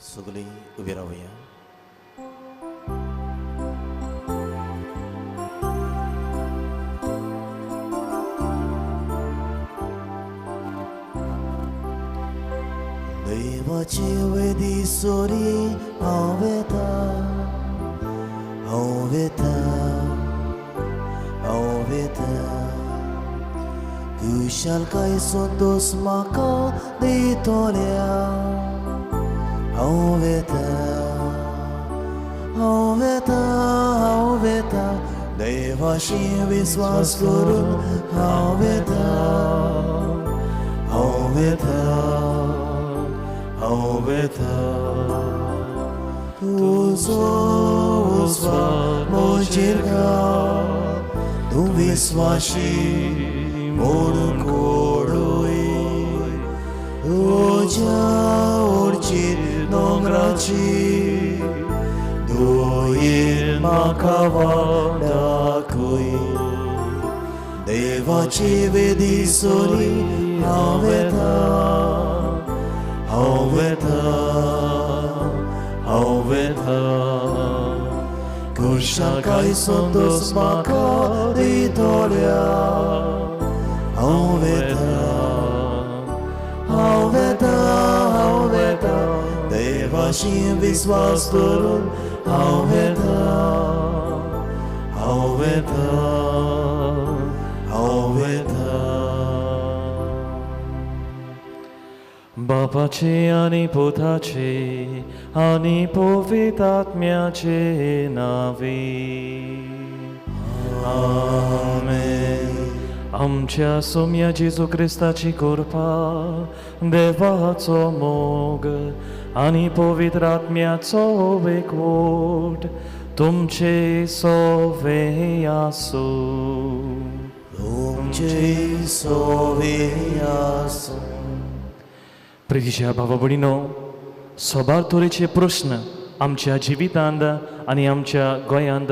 सगळीं उबी रावया. देवाचे वेदी सोरी हांव वेता, हांव वेता, हांव वेता. खुशालकाय संतोश म्हाका दितल्या. हांव वेता, हांव वेता, हांव वेता. देवाशी विस्वास करून हांव वेता, हांव वेता, हांव वेता. तुजो उजवाड म्हजेर घाल, तूं विस्वाशी म्हणून कोडोय. तुज्या ओडचेर दोंगराची दोयेन म्हाका वाट दाखय. देवाची वेदी सोरी हांव वेता, हांव वेता, हांव वेता. खुशालकाय संतोश म्हाका दितल्या. हांव वेता, हांव वेता, हांव वेता. देवाशी विस्वास करून हांव वेता, हांव वेता, हांव वेता. बापाचे आनी पुताचे आनी पवित्र आत्म्याचे नावे. आमेन. आमच्या सोम्या जेजू क्रिस्ताची कृपा, देवाचो मोग आनी पवित्र आत्म्याचो एकवट तुमचे सोवे आसूं. तुमचे सोवे आसूं. प्रितीच्या भावा भयणीनो, सोबार तरेचे प्रस्न आमच्या जिवितांत आनी आमच्या गोंयांत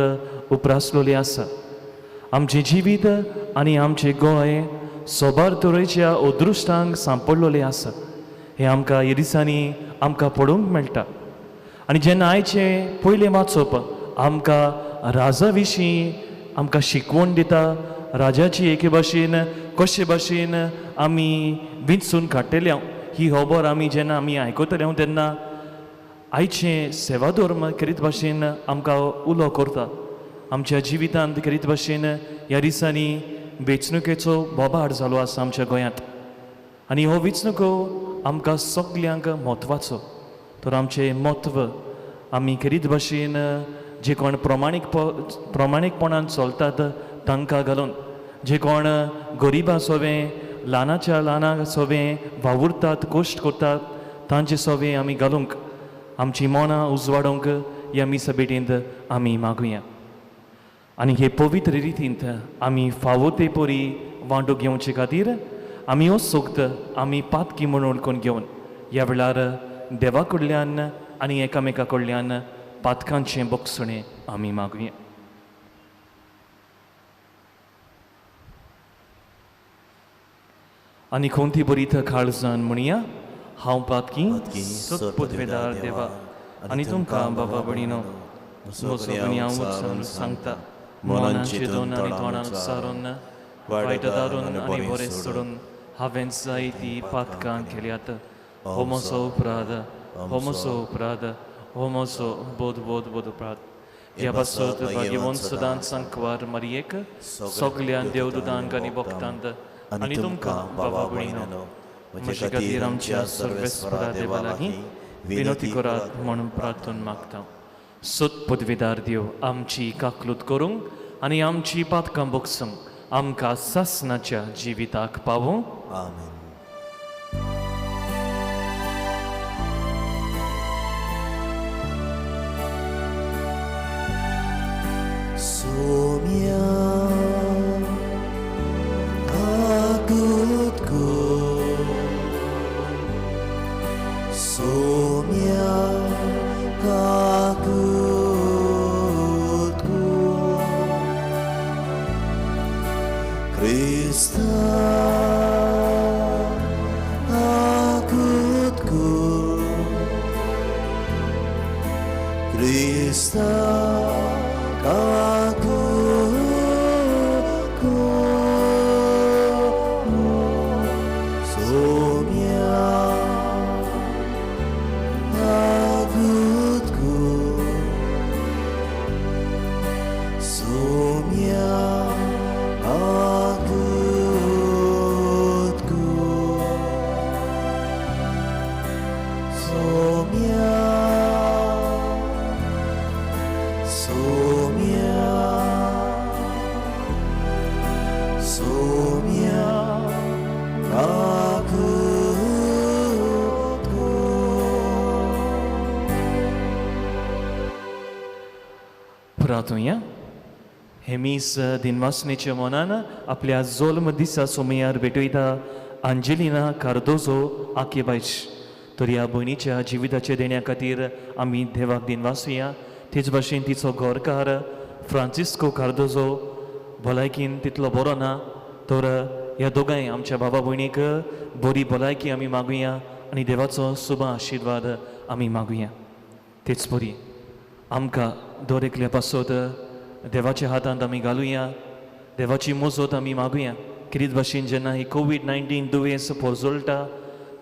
उप्रासलेले आसा. आमचें जिवीत आनी आमचें गोंय सोबार तरेच्या अदृश्टांक सांपडलेलें आसा. हें आमकां ह्या दिसांनी आमकां पळोवंक मेळटा. आनी जेन्ना आयचें पयलें वाचप आमकां राजा विशीं आमकां शिकवण दिता, राजाची एके भाशेन कशे भाशेन आमी विंचून काडटले ही खबर आमी जेन्ना आमी आयकतले तेन्ना आयचें सेवाधर्म खेरीत भाशेन आमकां उलो करता. आमच्या जिवितांत खेरीत भाशेन ह्या दिसांनी वेंचणुकेचो बोबाट जालो आसा आमच्या गोंयांत आनी हो वेंचणुको आमकां सगल्यांक म्हत्वाचो. तर आमचें म्हत्व आमी खेरीत भाशेन जे कोण प्रमाणीकपणान चलतात तांकां घालून, जे कोण गरिबां सोवें ल्हानाच्या ल्हाना सोवें वावुरतात कश्ट करतात तांचे सोवें आमी घालूंक आमची मनां उजवाडोवंक ह्या मिसा भेटींत आमी मागुया. आनी हे पवित्र रितींत आमी फावो ते परी वांटो घेवचे खातीर आमी हो सोक्त आमी पातकी म्हूण वळखून घेवन ह्या वेळार देवा कडल्यान आनी एकामेका कडल्यान पातकांचें बक्षणें आमी मागुया. आनी कोणती बरी काळजान म्हणया, हांव पातकी सत्पदवेदार देवा आनी तुमकां बाबा भयणीनो म्हजो गुन्यांव सांगता, मनान चिंतून आनी तोंडान उच्चारून वायट दारून आनी बरें सोडून हांवें जायती पातकां केल्यात. हो म्हजो अपराध, हो म्हजो अपराध, हो म्हजो बोध बोध बोध अपराध. ह्या पासत भाग्यवंत सदांच सांकवार मारयेक सगल्या देवदूतांक आनी भक्तांत आनी तुमकां बाबा भयणीनो म्हजे खातीर आमच्या सर्वेस्परा देवा लागीं विनवती करात म्हणून प्रार्थना मागता. सत पदवीदार देव आमची काकलूत करूंक आनी आमची पातकां बगसूंक आमकां सासनाच्या जिविताक पावूं. आमेन. सोम्या काकूत कर, सोम्या काकूत कर, क्रिस्ता काकूत कर, Krista kaku Somya agutku Somya agutku Somya Somya Somya agutku प्रार्थुया. हे मीस दिनवासनेच्या मनान आपल्या जोल्म दिसा सोमयार भेटयता अंजेलिना कार्दोजो आकेबायश. तर ह्या भयणीच्या जिविताचे देण्या खातीर आमी देवाक दिनवासुया. तेच भाशेन तिचो घरकार फ्रांसिस्को कार्दोजो भलायकीन तितलो बरो ना, तर ह्या दोगांय आमच्या बाबा भयणीक बरी भलायकी आमी मागुया आनी देवाचो शुभ आशिर्वाद आमी मागुया. तेच परी आमकां दर एकल्या पासत देवाच्या हातांत आमी घालुया, देवाची मोजत आमी मागुया. कितें भाशेन जेन्ना ही कोवीड-19 दुयेंस पोरजोळटा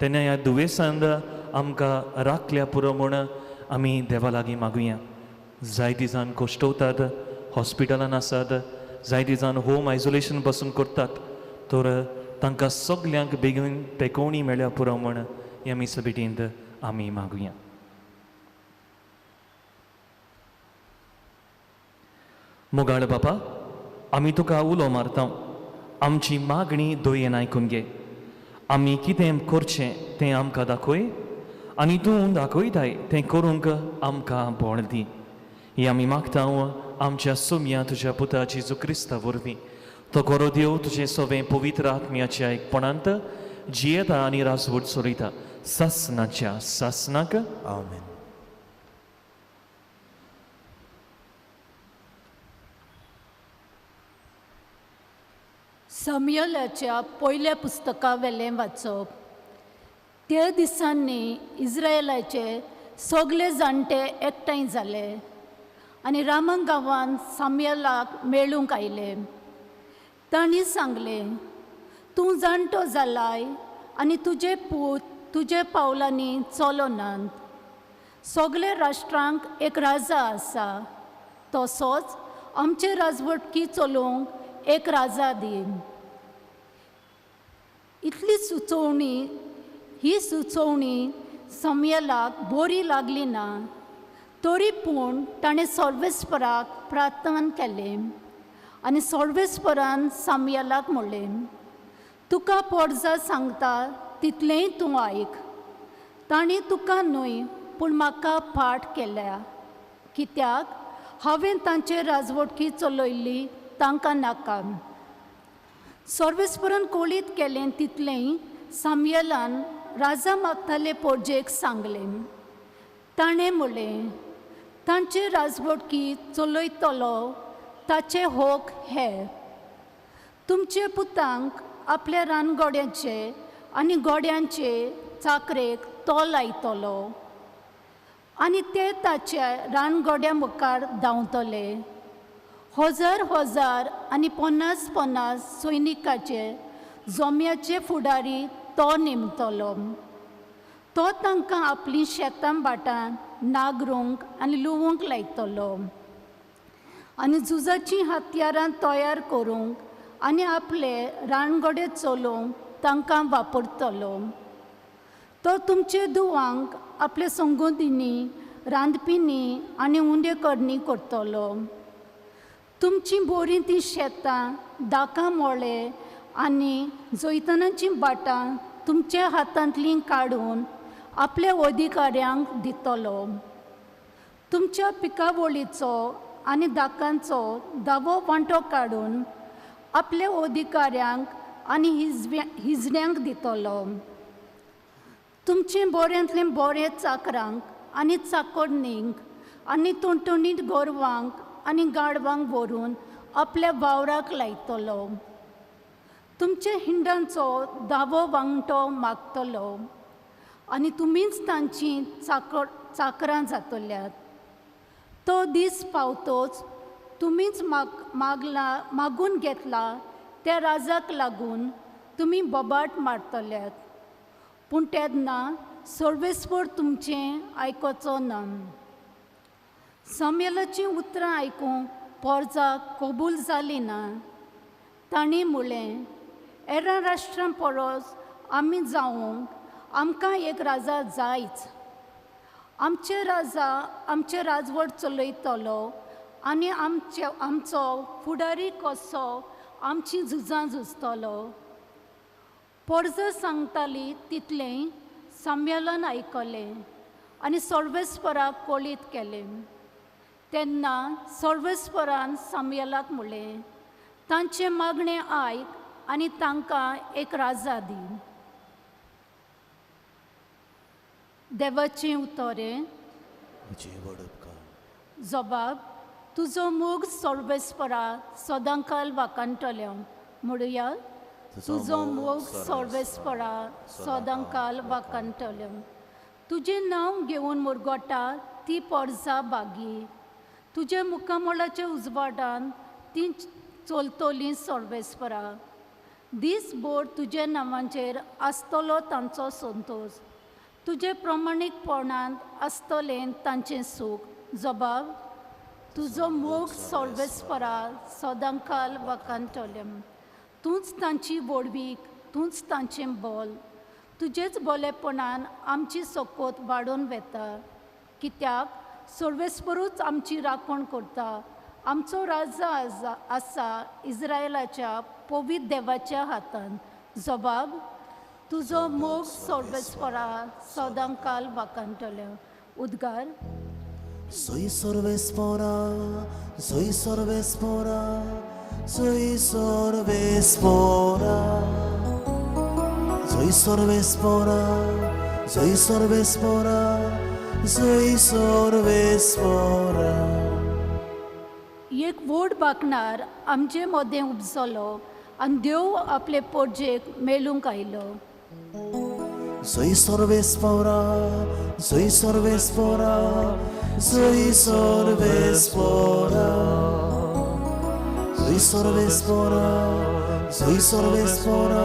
तेन्ना ह्या दुयेंसान आमकां राखल्या पुरो म्हूण आमी देवा लागीं मागुया. जायती जाण कश्टवतात, हॉस्पिटलान आसात, जायती जाण होम आयसोलेशन पासून करतात, तर तांकां सगल्यांक बेगीन तेकोवणी मेळ्ळ्या पुरो म्हूण ह्या मिसा भेटींत आमी मागुया. मोगाळ बापा, आमी तुका उलो मारता, आमची मागणी दयेन आयकून घे. आमी कितें करचें तें आमकां दाखय आनी तूं दाखयताय तें करूंक आमकां बळ दी. ही आमी मागता आमच्या सोम्या तुज्या पुता जेजू क्रिस्ता वरवीं. तो गोरो देव तुजें सवें पवित्र आत्म्याच्या एकपणांत जियेता आनी राजवट चलयता सासनाच्या सासनाक. आमेन. समुएलाच्या पयल्या पुस्तका वेलें वाचप. त्या दिसांनी इस्रायलाचे सगळे जाणटे एकठांय जाले आनी रामा गांवांत सामुएलाक मेळूंक आयले. तांणी सांगलें, तूं जाणटो जालाय आनी तुजे पूत तुजे पावलांनी चलनात. सगळे राष्ट्रांक एक राजा आसा, तसोच आमचे राजवटकी चलोवंक एक राजा दी. इतली सुचोवणी ही सुचोवणी समुएलाक बरी लागली ना, तरी पूण ताणें सर्वेस्पराक प्रार्थना केलें आनी सर्वेस्परान सामुएलाक म्हणलें, तुका पोरजा सांगता तितलेंय तूं आयक. तांणी तुका न्हय पूण म्हाका फाट केल्या, कित्याक हांवें तांचे राजवटकी चलयल्ली तांकां नाका. सर्वेस्परान कोळीत केलें तितलेंय सामुएलान राजा मागताले पोरजेक सांगलें. ताणें म्हणलें, तांचे राजवटकी चलयतलो ताचे होक हे, तुमचे पुतांक आपल्या रानगोड्याचे आनी गोड्यांचे चाकरेक तो लायतलो आनी ते ताच्या रानगोड्या मुखार धांवतले. हजार हजार आनी पन्नास पन्नास सैनिकाचे जोम्याचे फुडारी तो नेमतलो. तो तांकां आपलीं शेतां भाटां नागरूंक आनी लुवूंक लायतलो आनी झुजाचीं हत्यारां तयार करूंक आनी आपले रानगोडे चलोवंक तांकां वापरतलो. तो तुमचे दुवांक आपले संगोदिनी रांदपिनी आनी उंडे करणी करतलो. तुमचीं बोरीं तीं शेतां दाकां मोळे आनी जैतनाचीं बाटां तुमच्या हातांतलीं काडून आपल्या अधिकाऱ्यांक दितलो. तुमच्या पिकावळीचो आनी दाकांचो दावो वांटो काडून आपल्या अधिकाऱ्यांक आनी हिजड्यांक दितलो. तुमचें बोऱ्यांतलें बोरे चाकरांक आनी चाकोरणींक आनी तुणतुणीत गोरवांक आनी गाडवांक व्हरून आपल्या वावराक लायतलो. तुमच्या हिंडांचो दावो वांगटो मागतलो आनी तुमीच तांची चाकरां जातल्यात. तो दीस पावतोच तुमीच मागला मागून घेतला त्या राजाक लागून तुमी बोबाट मारतल्यात. पूण तेन्ना सर्वेस्पर तुमचें आयकोचो ना. समेलाचीं उतरां आयकूंक पोरजाक कबूल जाली ना. तांणी म्हणलें, एरा राष्ट्रां परस आमी जावंक आमकां एक राजा जायच. आमचे राजा आमचे राजवट चलयतलो आनी आमचे आमचो फुडारी कसो आमची झुजां झुजतलो. पोरजा सांगताली तितलें सम्मेलन आयकलें आनी सर्वेस्पराक कळीत केलें. तेन्ना सर्वेस्परान सामयेलाक म्हणलें, तांचें मागणें आयक आनी तांकां एक राजा दी. देवाचें उतरें. जबाब, तुजो मोग सर्वेस्परा सदांकाल वाकाणटलें. म्हणुया, तुजो मोग सर्वेस्परा सदांकाल वाकाणटलें. तुजें नांव घेवन मुरगोटा ती पोरजा बागी. तुज्या मुखामळाच्या उजवाडान ती चलतली सर्वेस्परा. दीसभर तुज्या नांवाचेर आसतलो तांचो संतोश. तुजे प्रमाणीकपणांत आसतलें तांचें सूख. जबाब, तुजो मोग सर्वेस्परा सदांकाल वाकाणटलें. तूंच तांची व्हडवीक, तूंच तांचें बल. तुजेच बोलेपणान आमची सोकोत वाडोवन वेता. कित्याक सर्वेस्परूच आमची राखण करता. आमचो राजा आसा इस्रायलाच्या पवित्र देवाच्या हातान. जबाब, तुजो मोग सर्वेस्परा सदांकाल वाकाणटलें. उद्गार. Soy सर्वेस्परा, soy सर्वेस्परा, soy सर्वेस्परा. Soy सर्वेस्परा, soy सर्वेस्परा, soy सर्वेस्परा. एक व्हड बाकणार आमचे मदें उपजलो आनी देव आपले पोरजेक मेळूंक आयलो. Soy सर्वेस्परा, soy सर्वेस्परा, soy सर्वेस्परा. Soy सर्वेस्परा, soy सर्वेस्परा,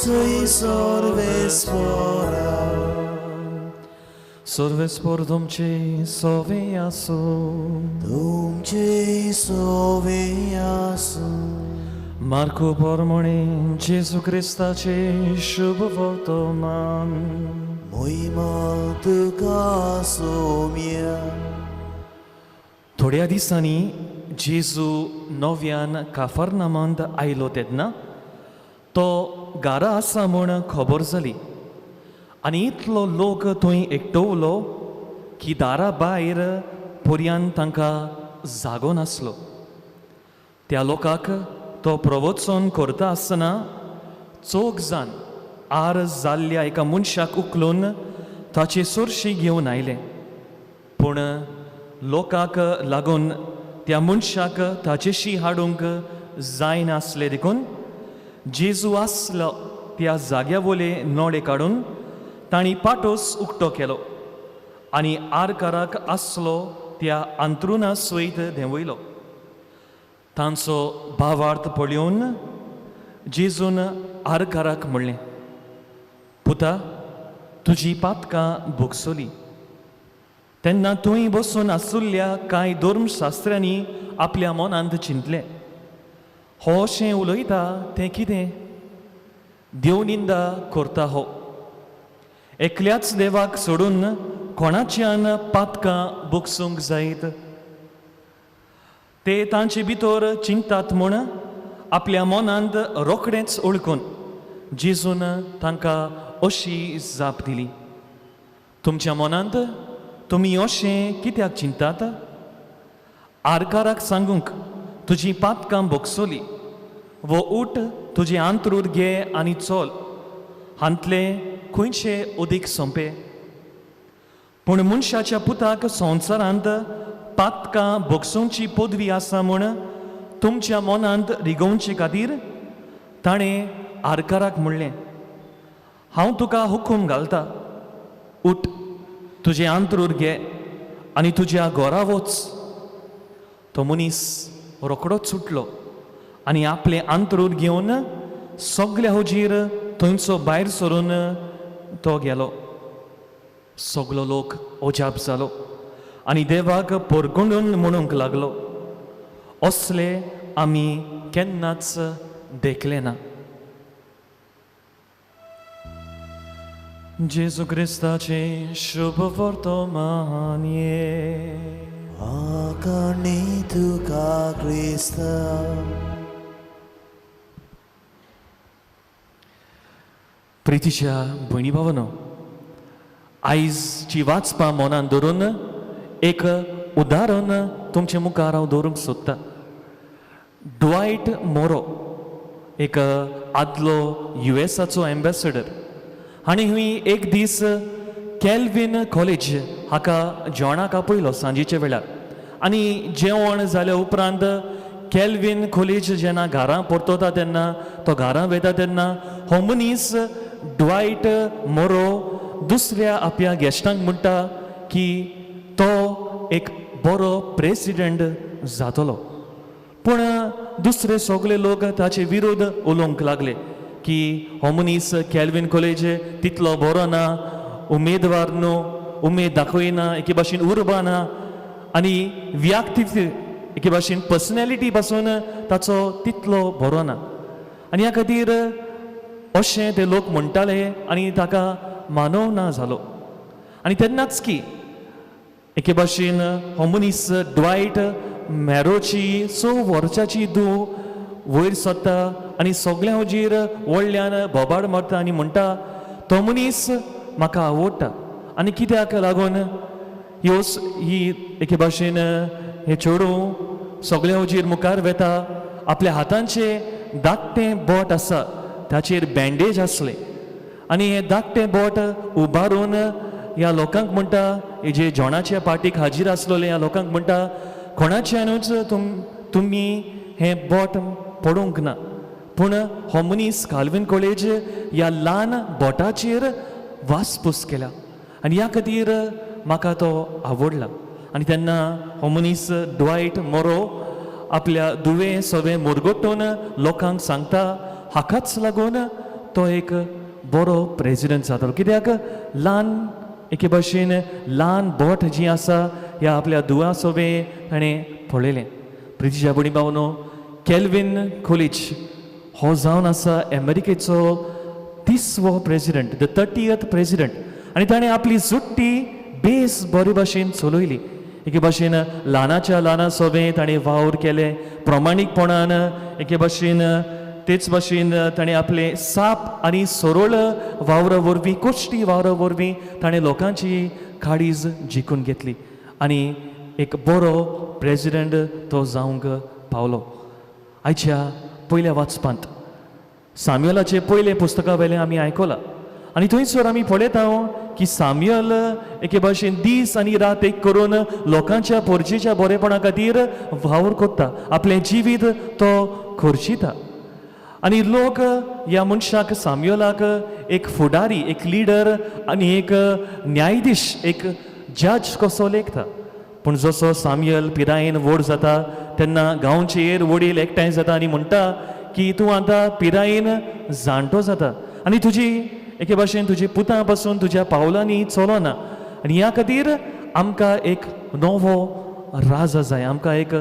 soy सर्वेस्परा. सर्वेस्पर तुमचे सोवे आसूं. तुमचे सोवे आसूं. मार्को परमणे जेजू क्रिस्ताचे शुभ वर्तमान. मोहिमा तुका सोम्या. थोड्या दिसांनी जेजू नव्यान काफरनामांत आयलो तेन्ना तो घरा आसा म्हूण खबर जाली आनी इतलो लोक थंय एकटवलो की दारा भायर पर्यान तांकां जागो नासलो. त्या लोकांक तो प्रवचन करता आसतना चौग जाण आर जाल्ल्या एका मनशाक उखलून ताचे सरशी घेवन आयले. पूण लोकांक लागून त्या मनशाक ताचेशी हाडूंक जायनासलें देखून जेजू आसलो त्या जाग्या वयले नोडे काडून तांणी पाटोस उक्तो केलो आनी आरकाराक आसलो त्या अंत्रुणा सयत देंवयलो. तांचो भावार्थ पळोवन जेजून आरकाराक म्हणलें, पुता, तुजी पातकां भोगसली. तेन्ना थंय बसून आसुल्ल्या कांय धर्मशास्त्र्यांनी आपल्या मनांत चिंतलें, हो अशें उलयता तें कितें? देव निंदा करता हो. एकल्याच देवाक सोडून कोणाच्यान पातकां भोगसूंक जायत? ते तांचे भितर चिंतात म्हूण आपल्या मनांत रोखडेंच ओळखून जेजून तांकां अशी जाप दिली, तुमच्या मनांत तुमी अशें कित्याक चिंतात? आरकाराक सांगूंक तुजी पातकां भोगसली वो उठ तुजें आंतरूर घे आनी चल, हांतले खंयचे अदीक सोंपे? पूण मनशाच्या पुताक संवसारांत पातकां भोगसोवची पदवी आसा म्हूण तुमच्या मनांत रिगोवचे खातीर ताणें आरकाराक म्हणलें, हांव तुका हुकूम घालता, उठ तुजें आंतरूर घे आनी तुज्या घरा वच. तो मनीस रोखडोच सुटलो आनी आपलें अंतरूण घेवन सगल्या हुजीर थंयचो भायर सरून तो गेलो. सगलो लोक अजाप जालो आनी देवाक परगणून म्हणूंक लागलो, असले आमी केन्नाच देखले ना. जेजू क्रिस्ताचें शुभ वर्तमान. आकाणी तुका क्रिस्ता. प्रितीच्या भयणी भावनो, आयजची वाचपां मनान धरून एक उदाहरण तुमचे मुखार हांव दवरूंक सोदतां. ड्वायट मोरो, एक आदलो युएसाचो एम्बेसडर, हाणें हुंय एक दीस कॅल्विन कॉलेज हाका जेवणाक आपयलो सांजेच्या वेळार. आनी जेवण जाल्या उपरांत कॅल्विन कॉलेज जेन्ना घरां परतता तेन्ना, तो घरां वयता तेन्ना हो मनीस ड्वायट मोरो दुसऱ्या आपल्या गेस्टांक म्हणटा की तो एक बरो प्रेसिडेंट जातलो. पूण दुसरे सगळे लोक ताचे विरोध उलोवंक लागले की हो मनीस कॅल्विन कॉलेज तितलो बरो ना, उमेदवार न्हू, उमेद दाखयना, एके भाशेन उर्बा ना आनी व्यक्तित्व एके भाशेन पर्सनॅलिटी पासून ताचो तितलो बरो ना. आनी ह्या खातीर अशें ते लोक म्हणटाले आनी ताका मानव ना जालो. आनी तेन्नाच की एके भाशेन हो मनीस ड्वायट मॅरोची 6 वर्सांची धूव वयर सरता आनी सगळ्यां हुजीर व्हडल्यान बोबाड मारता आनी म्हणटा, तो मनीस म्हाका आवडटा. आनी कित्याक लागून ह्यो ही एके भाशेन हे चेडूं सगळ्यां हुजीर मुखार वेता, आपल्या हातांचें धाकटें बोट आसा ताचेर बँडेज आसलें आनी हें धाकटें बोट उबारून ह्या लोकांक म्हणटा, हे जे जेवणाच्या पार्टीक हाजीर आसलेले ह्या लोकांक म्हणटा, कोणाच्यानूच तुमी हें बोट पडूंक ना, पूण हो मनीस काल्विन कॉलेज ह्या ल्हान बोटाचेर वासपूस केल्या आनी ह्या खातीर म्हाका तो आवडला. आनी तेन्ना हो मनीस ड्वायट मोरो आपल्या दुवे सवें मुरगटून लोकांक सांगता, हाकाच लागून तो एक बरो प्रेजिडंट जातलो. कित्याक ल्हान एके भाशेन ल्हान बोट जी आसा ह्या आपल्या दुवा सवें ताणें पळयलें. प्रितीच्या भयणी भावनो, कॅल्विन कॉलेज हो जावन आसा अमेरिकेचो 30वो प्रेजिडंट, the 30th president. आनी ताणें आपली जुट्टी बेस बरे भाशेन चलयली. एके भाशेन ल्हानाच्या ल्हाना सोबें ताणें वावर केले प्रमाणीकपणान, एके भाशेन तेच भाशेन ताणें आपले साप आनी सरळ वावरा वरवीं, कोश्टी वावरा वरवीं ताणें लोकांची काळीज जिखून घेतली आनी एक बरो प्रेजिडंट तो जावंक पावलो. आयच्या पयल्या वाचपांत साम्युलाचे पयले पुस्तका वयलें आमी आयकलां आनी थंयसर आमी पळयता की साम्युअल एके भाशेन दीस आनी रात एक करून लोकांच्या पोरजेच्या बरेपणा खातीर वावर करता, आपलें जिवीत तो खर्चिता. आनी लोक ह्या मनशाक साम्युअलाक एक फुडारी, एक लिडर आनी एक न्यायाधीश, एक जज कसो लेखता. पूण जसो साम्युअल पिरायेन व्हड जाता तेन्ना गांवचे वडील एकठांय जाता आनी म्हणटा की तूं आतां पिरायेन जाणटो जाता आनी तुजी एके भाशेन तुजी पुतां पासून तुज्या पावलांनी चलना आनी ह्या खातीर आमकां एक नवो राजा जाय, आमकां एक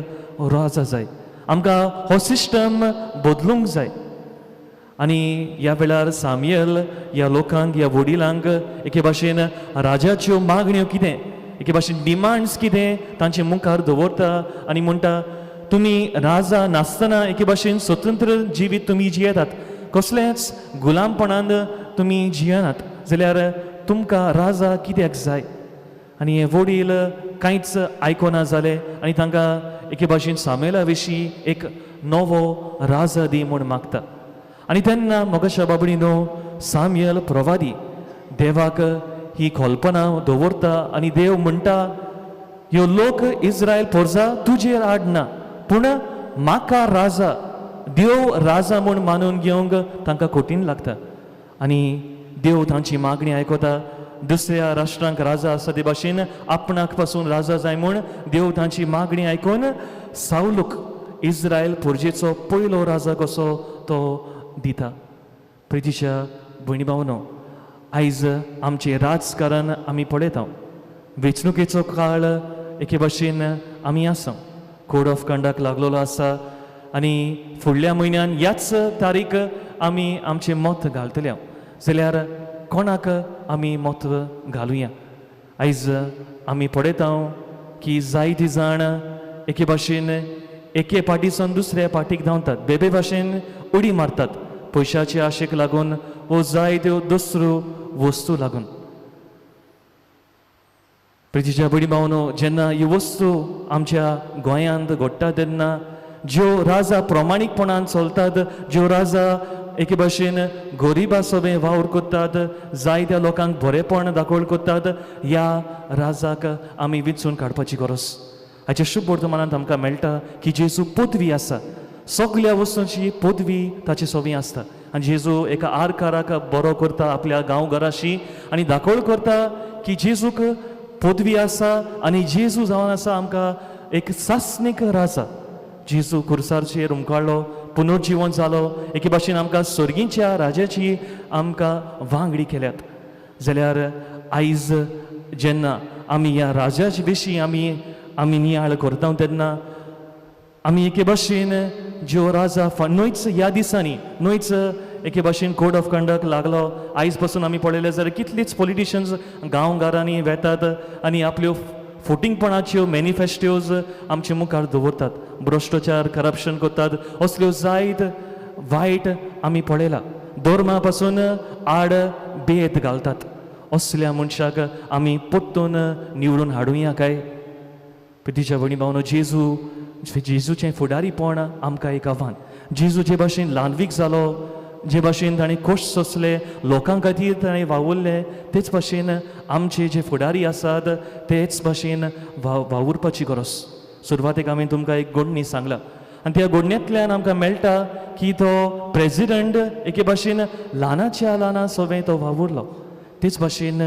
राजा जाय, आमकां हो सिस्टम बदलूंक जाय. आनी ह्या वेळार साम्युअल ह्या लोकांक, ह्या वडिलांक एके भाशेन राजाच्यो मागण्यो कितें, एके भाशेन डिमांड्स कितें तांचे मुखार दवरता आनी म्हणटा, तुमी राजा नासतना एके भाशेन स्वतंत्र जिवीत तुमी जियेतात, कसलेंच गुलामपणान तुमी जियेनात, जाल्यार तुमकां राजा कित्याक जाय? आनी हे वडील कांयच आयकना जाले आनी तांकां एके भाशेन सामेला विशीं एक नवो राजा दी म्हूण मागता. आनी तेन्ना मोगाच्या बाबडी न्हू साम्यल प्रवादी देवाक ही कल्पना दवरता आनी देव म्हणटा, ह्यो लोक इस्रायल पोरजा तुजेर आडना, पूण म्हाका राजा, देव राजा म्हूण मानून घेवंक तांकां कठीण लागता. आनी देव तांची मागणी आयकता, दुसऱ्या राष्ट्रांक राजा आसा ते भाशेन आपणाक पासून राजा जाय म्हूण देव तांची मागणी आयकून सावलूक इस्रायल पुर्जेचो पयलो राजा कसो तो दिता. प्रितीच्या भयणी भावनो, आयज आमचें राजकारण आमी पळयता. वेंचणुकेचो काळ एके भाशेन आमी आसा, कोड ऑफ कंडक्ट लागलेलो आसा आनी फुडल्या म्हयन्यान ह्याच तारीख आमी आमचें मत घालतले. जाल्यार कोणाक आमी मत घालुया? आयज आमी पळयता की जायती जाण एके भाशेन एके पार्टीसून दुसऱ्या पार्टीक धांवतात, बेबे भाशेन उडी मारतात पयशाचे आशेक लागून वो जायत्यो दुसऱ्यो वस्तू लागून. प्रितीच्या भयणी भावनो, जेन्ना ह्यो वस्तू आमच्या गोंयांत घडटा तेन्ना ज्यो राजा प्रमाणीकपणान चलतात, ज्यो राजा एके भाशेन गरिबा सोबें वावर करतात, जायत्या लोकांक बरेपण दाखोवण करतात, ह्या राजाक आमी विंचून काडपाची गरज. हाच्या शुभ वर्तमानांत आमकां मेळटा की जेजू पदवी आसा, सगल्या वस्तूंची पदवी ताचे सोबी आसता. आनी जेजू एका आरकाराक बरो करता आपल्या गांवघराशी आनी दाखोवण करता की जेजूक पदवी आसा आनी जेजू जावन आसा आमकां एक सासणीक राजा. जेजू खुर्साचेर उमकाडलो, पुनर्जिवन जालो, एके भाशेन आमकां सर्गीच्या राजाची आमकां वांगडी केल्यात. जाल्यार आयज जेन्ना आमी ह्या राजाचे विशीं आमी नियाळ करता तेन्ना आमी एके भाशेन ज्यो राजा न्हयच ह्या दिसांनी न्हयच एके भाशेन कोड ऑफ कंडक्ट लागलो. आयज पासून आमी पळयलें जाल्यार कितलीच पॉलिटिशन्स गांवघरांनी वेतात आनी आपल्यो फोटिंगपणाच्यो मॅनिफेस्टोज आमचे मुखार दवरतात, भ्रश्टाचार करप्शन करतात, असल्यो जायत वायट आमी पळयला. धर्मा पासून आड भेद घालतात. असल्या मनशाक आमी परतून निवडून हाडुया काय? प्रितीच्या भयणी भावनो, जेजूचें फुडारीपण आमकां एक आव्हान. जेजू जे भाशेन ल्हानवीक जालो, जे भाशेन ताणें कश्ट सोंसले, लोकां खातीर ताणें वावुरले, तेच भाशेन आमचे जे फुडारी आसात तेच भाशेन वावुरपाची गरज. सुरवातेक हांवें तुमकां एक गोडणी सांगला आनी त्या गोडण्यांतल्यान आमकां मेळटा की तो प्रेजिडंट एके भाशेन ल्हानाच्या ल्हाना सोबें तो वावुरलो. तेच भाशेन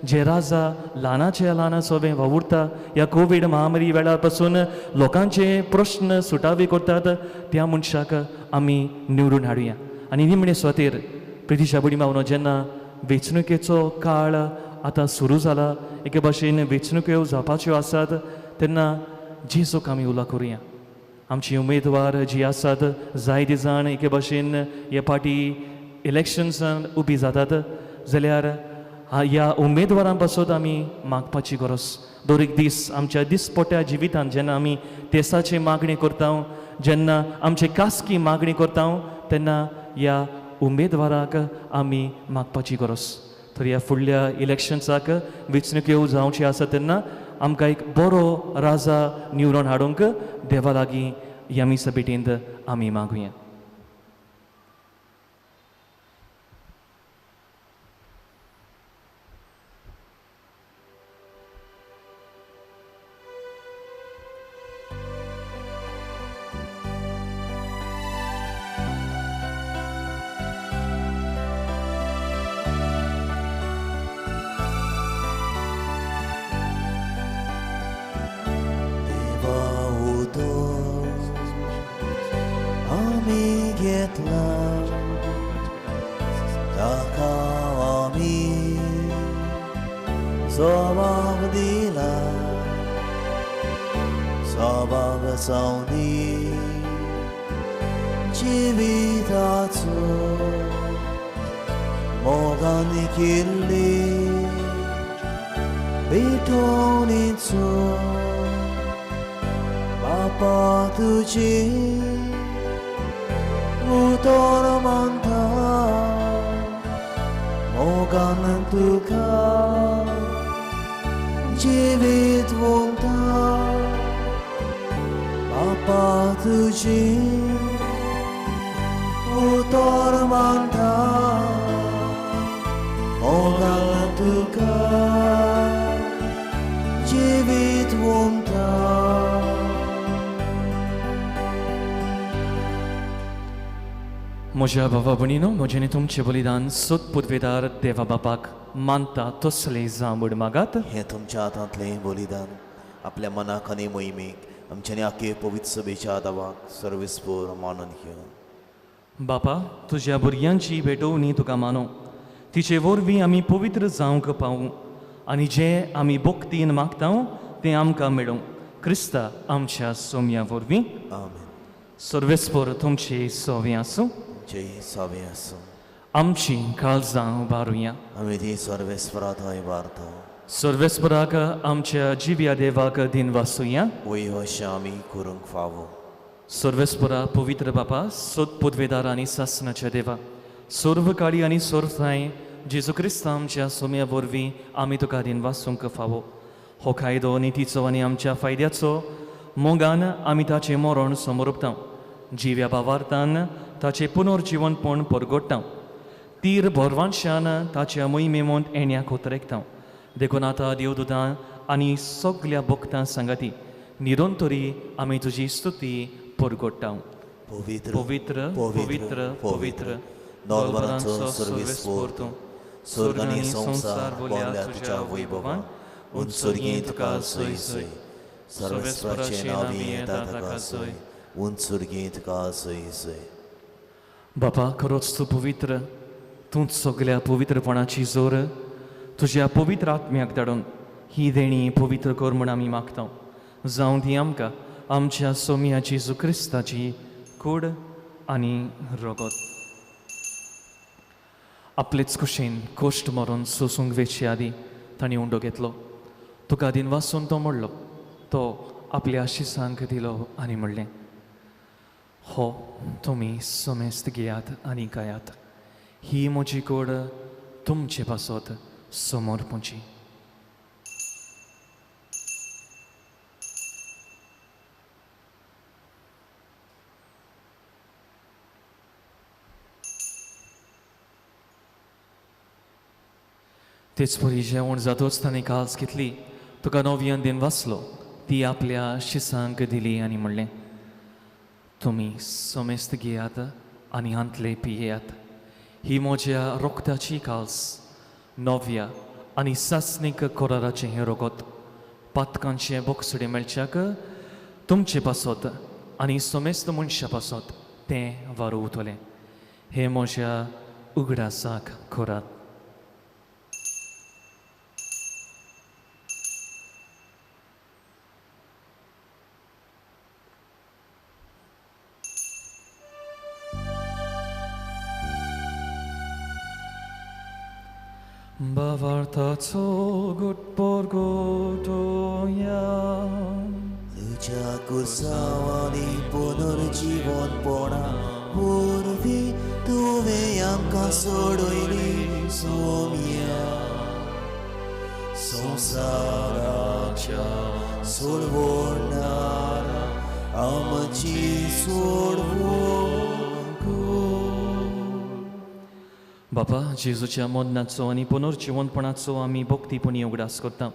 जे राजा ल्हानाच्या ल्हाना सोबें वावुरता, ह्या कोवीड महामारी वेळार पासून लोकांचे प्रश्न सुटावे करतात, त्या मनशाक आमी निवडून हाडुया. आनी निमणे सुवातेर प्रितीशा भयणी भावनो, जेन्ना वेंचणुकेचो काळ आतां सुरू जाला, एके भाशेन वेंचणुक्यो जावपाच्यो आसात, तेन्ना जेजूक आमी उलो करुया. आमची उमेदवार जी आसात जायते जाण एके भाशेन हे पार्टी इलेक्शन्सान उबी जातात, जाल्यार ह्या उमेदवारां पासत आमी मागपाची गरज. दर एक दीस आमच्या दिसपट्ट्या जिवितांत जेन्ना आमी तेसाची मागणी करता, जेन्ना आमची खासगी मागणी करता, तेन्ना ह्या उमेदवाराक आमी मागपाची गरज. तर ह्या फुडल्या इलेक्शन्साक वेंचणुक्यो जावच्यो आसा तेन्ना आमकां एक बरो राजा निवडून हाडूंक देवा लागीं ह्या मिसा भेटींत आमी मागुया. म्हज्या भावा भयणीनो, म्हजें आनी तुमचें बलिदान सोद पुदवेदार देवा बापाक मानता तसलें जावं म्हूण मागात. हें तुमच्या हातांतलें बलिदान आपल्या मनाक आनी मोहिमेक आमच्यानी आखे पवित्र सभेच्या आदावाक सर्वेस्पोर मानून घेवन. बापा, तुज्या भुरग्यांची भेटोवणी तुका मानो, तिचे वरवीं आमी पवित्र जावंक पावूं आनी जें आमी भक्तीन मागता तें आमकां मेळूं, क्रिस्ता आमच्या सोम्या वरवीं. आमेन. सर्वेस्पोर तुमचे सोवे आसूं. तुमचें सावें आसूं. आमची काळजां उबारुया. आमी ती सर्वेस्परा थंय वारता. सर्वेस्पराक आमच्या जिव्या देवाक दिन वासुया. वय अशें आमी करूंक फावो. सर्वेस्परा पवित्र बापा, सोद पुदवेदार आनी सासणाच्या देवा, सर्व काळी आनी सर्व ठांय जेजू क्रिस्ता आमच्या सोम्या वरवीं आमी तुका दिन वासूंक फावो. हो कायदो नितीचो आनी आमच्या फायद्याचो मोगान आमी ताचें मरण समर्पता, जिव्या भावार्थान ताचें पुनर्जिवनपण परगट्टा, तीर भरवानशान ताच्या मोहिमेमोंत येण्याक उतरेकता. देखून आतां देवदुतां आनी सगल्या भक्तां सांगाती निरंतरी आमी तुजी स्तुती परगट्टा. पवित्र पवित्र पवित्र पवित्र दोलबरांचो सर्वेस्पोर तूं, स्वर्ग आनी संवसार भरल्या तुज्या वैभवान, उंच स्वर्गीं तुका सोय सोय, सर्वेस्पराचें नांव येता ताका सोय, उंच स्वर्गीं तुका सोय सोय. बापा, खरोच तूं पवित्र, तूंच सगल्या पवित्रपणाची जोर. तुज्या पवित्र आत्म्याक धाडून ही देणी पवित्र कर म्हूण आमी मागता. जावं ती आमकां आमच्या सोम्या जेजू क्रिस्ताची कूड आनी रगत. आपलेच कुशीन कोश्ट मरून सोसूंक वेचे आदीं तांणी उंडो घेतलो, तुका दिन वासून तो म्हणलो, तो आपल्या शिसांक दिलो आनी म्हणलें, हो तुमी समेस्त घेयात आनी खायात, ही म्हजी कोड तुमचे पासत समर्पणची. तेच परी जेवण जातोच ताणें काल्स घेतली, तुका नव्यान दिन वाचलो, ती आपल्या शिसांक दिली आनी म्हणलें, तुमी समेस्त घेयात आनी हांतले पियेयात, ही म्हज्या रोगताची काल्स, नव्या आनी सासणीक कराराचें हें रोगत, पातकांचें बोगसुडें मेळच्याक तुमचे पासत आनी समेस्त मनशा पासत तें वारोवतलें. हें म्हज्या उगडासाक करात. भावार्थाचो गुटपोरगोटोया तुज्या कुसांवांनी पुनर्जिवनपणा वरवीं तुवें आमकां सोडयली सोम्या, संवसाराच्या सोडवणारा आमची सोडवण कर. बापा, जेजूच्या मरणाचो आनी पुनर्जिवनपणाचो आमी भक्तीपणी उगडास करता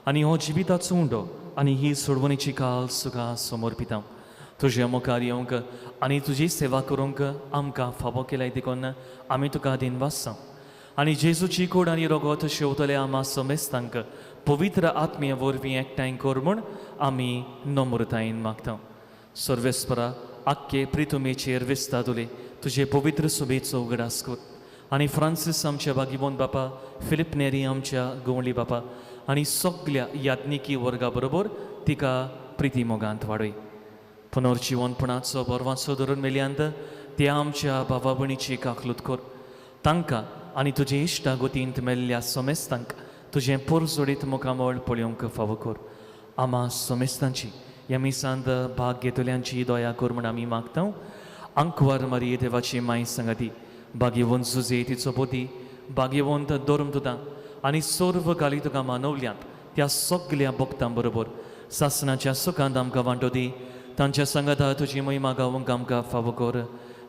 आनी हो जिविताचो उंडो आनी ही सोडवणीची काल तुका समर्पिता. तुज्या मुखार येवंक आनी तुजी सेवा करूंक आमकां फावो केल्याय देखून आमी तुका दिनवासा. आनी जेजूची कोड आनी रगत शेवतले आमा समेस्तांक पवित्र आत्मीय वरवीं एकठांय कर म्हूण आमी नम्रतायेन मागता. सर्वेस्परा, आख्खे प्रितुमेचेर विस्ता तुले तुजे पवित्र सुबेचो उगडास कर आनी फ्रांसीस आमच्या बागिबोन बापा, फिलीप नेरी आमच्या गवळी बापा आनी सगल्या याज्ञिकी वर्गा बरोबर तिका प्रिती मोगांत वाडय. पुनर्जिवनपणाचो बरवाचो धरून मेल्यांत त्या आमच्या भावा भयणीची काकलूत कर. तांकां आनी तुजे इश्टा गोतींत मेल्ल्या समेस्तांक तुजें पोरजोडीत मुखामळ पळोवंक फावो कर. आमा समेस्तांची ह्या मिसांत भाग घेतल्यांची दया कर म्हूण आमी मागता. आंकवार मारी देवाची माय सांगाती, भाग्यवंत जुजे तिचो पोती, भाग्यवंत धर्म तुता आनी सर्व काली तुका मानवल्यांत त्या सगल्या भक्तां बरोबर सासणाच्या सुखांत आमकां वांटो दी. तांच्या सांगाता तुजी महिमा गावंक आमकां फावो कर,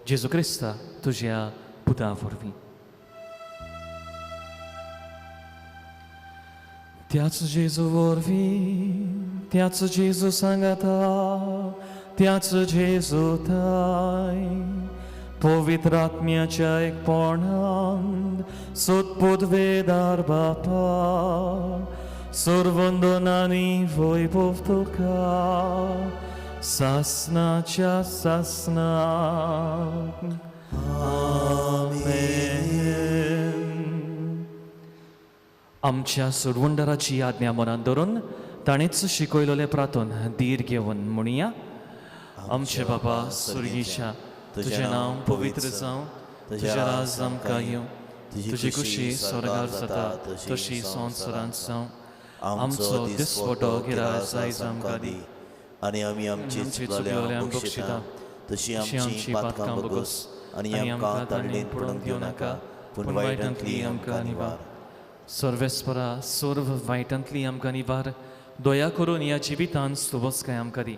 जेजू क्रिस्ता तुज्या पुता वरवीं. त्याच जेजू वरवीं, त्याच जेजू सांगाता, त्याच जेजू थाय पवित्र आत्म्याच्या एकपणान सोदपुदवेदार बापा सर्वंदनानी वैभव तुका सासनाच्या सासनाक. आमेन. आमच्या सोडवणदाराची आज्ञा मनात धरून ताणेच शिकयलेलें प्रार्थन धीर घेवन म्हणया. आमचे बाबा सुर्गीच्या, तुजें नांव पवित्र जावं, तुजें राज आमकां येवं, तुजी खुशी स्वर्गार जाता तशी संवसारांत जावं. आमचो दिसवटो गिराज आयज आमकां दी आनी आमी आमची चुकलेल्यांक बक्षिता बक्षिता तशी तशी आमची आमची पातकां पातकां बगस बगस आनी आनी आमकां आमकां ताणेन ताणेन पडूंक पडूंक दिवं दिवं नाका नाका पूण पूण वायटांतली वायटांतली आमकां आमकां निवार. निवार. सर्वेस्परा सर्व वायटांतली आमकां निवार, दया करून ह्या जिवितान सुबसकाय आमकां दी.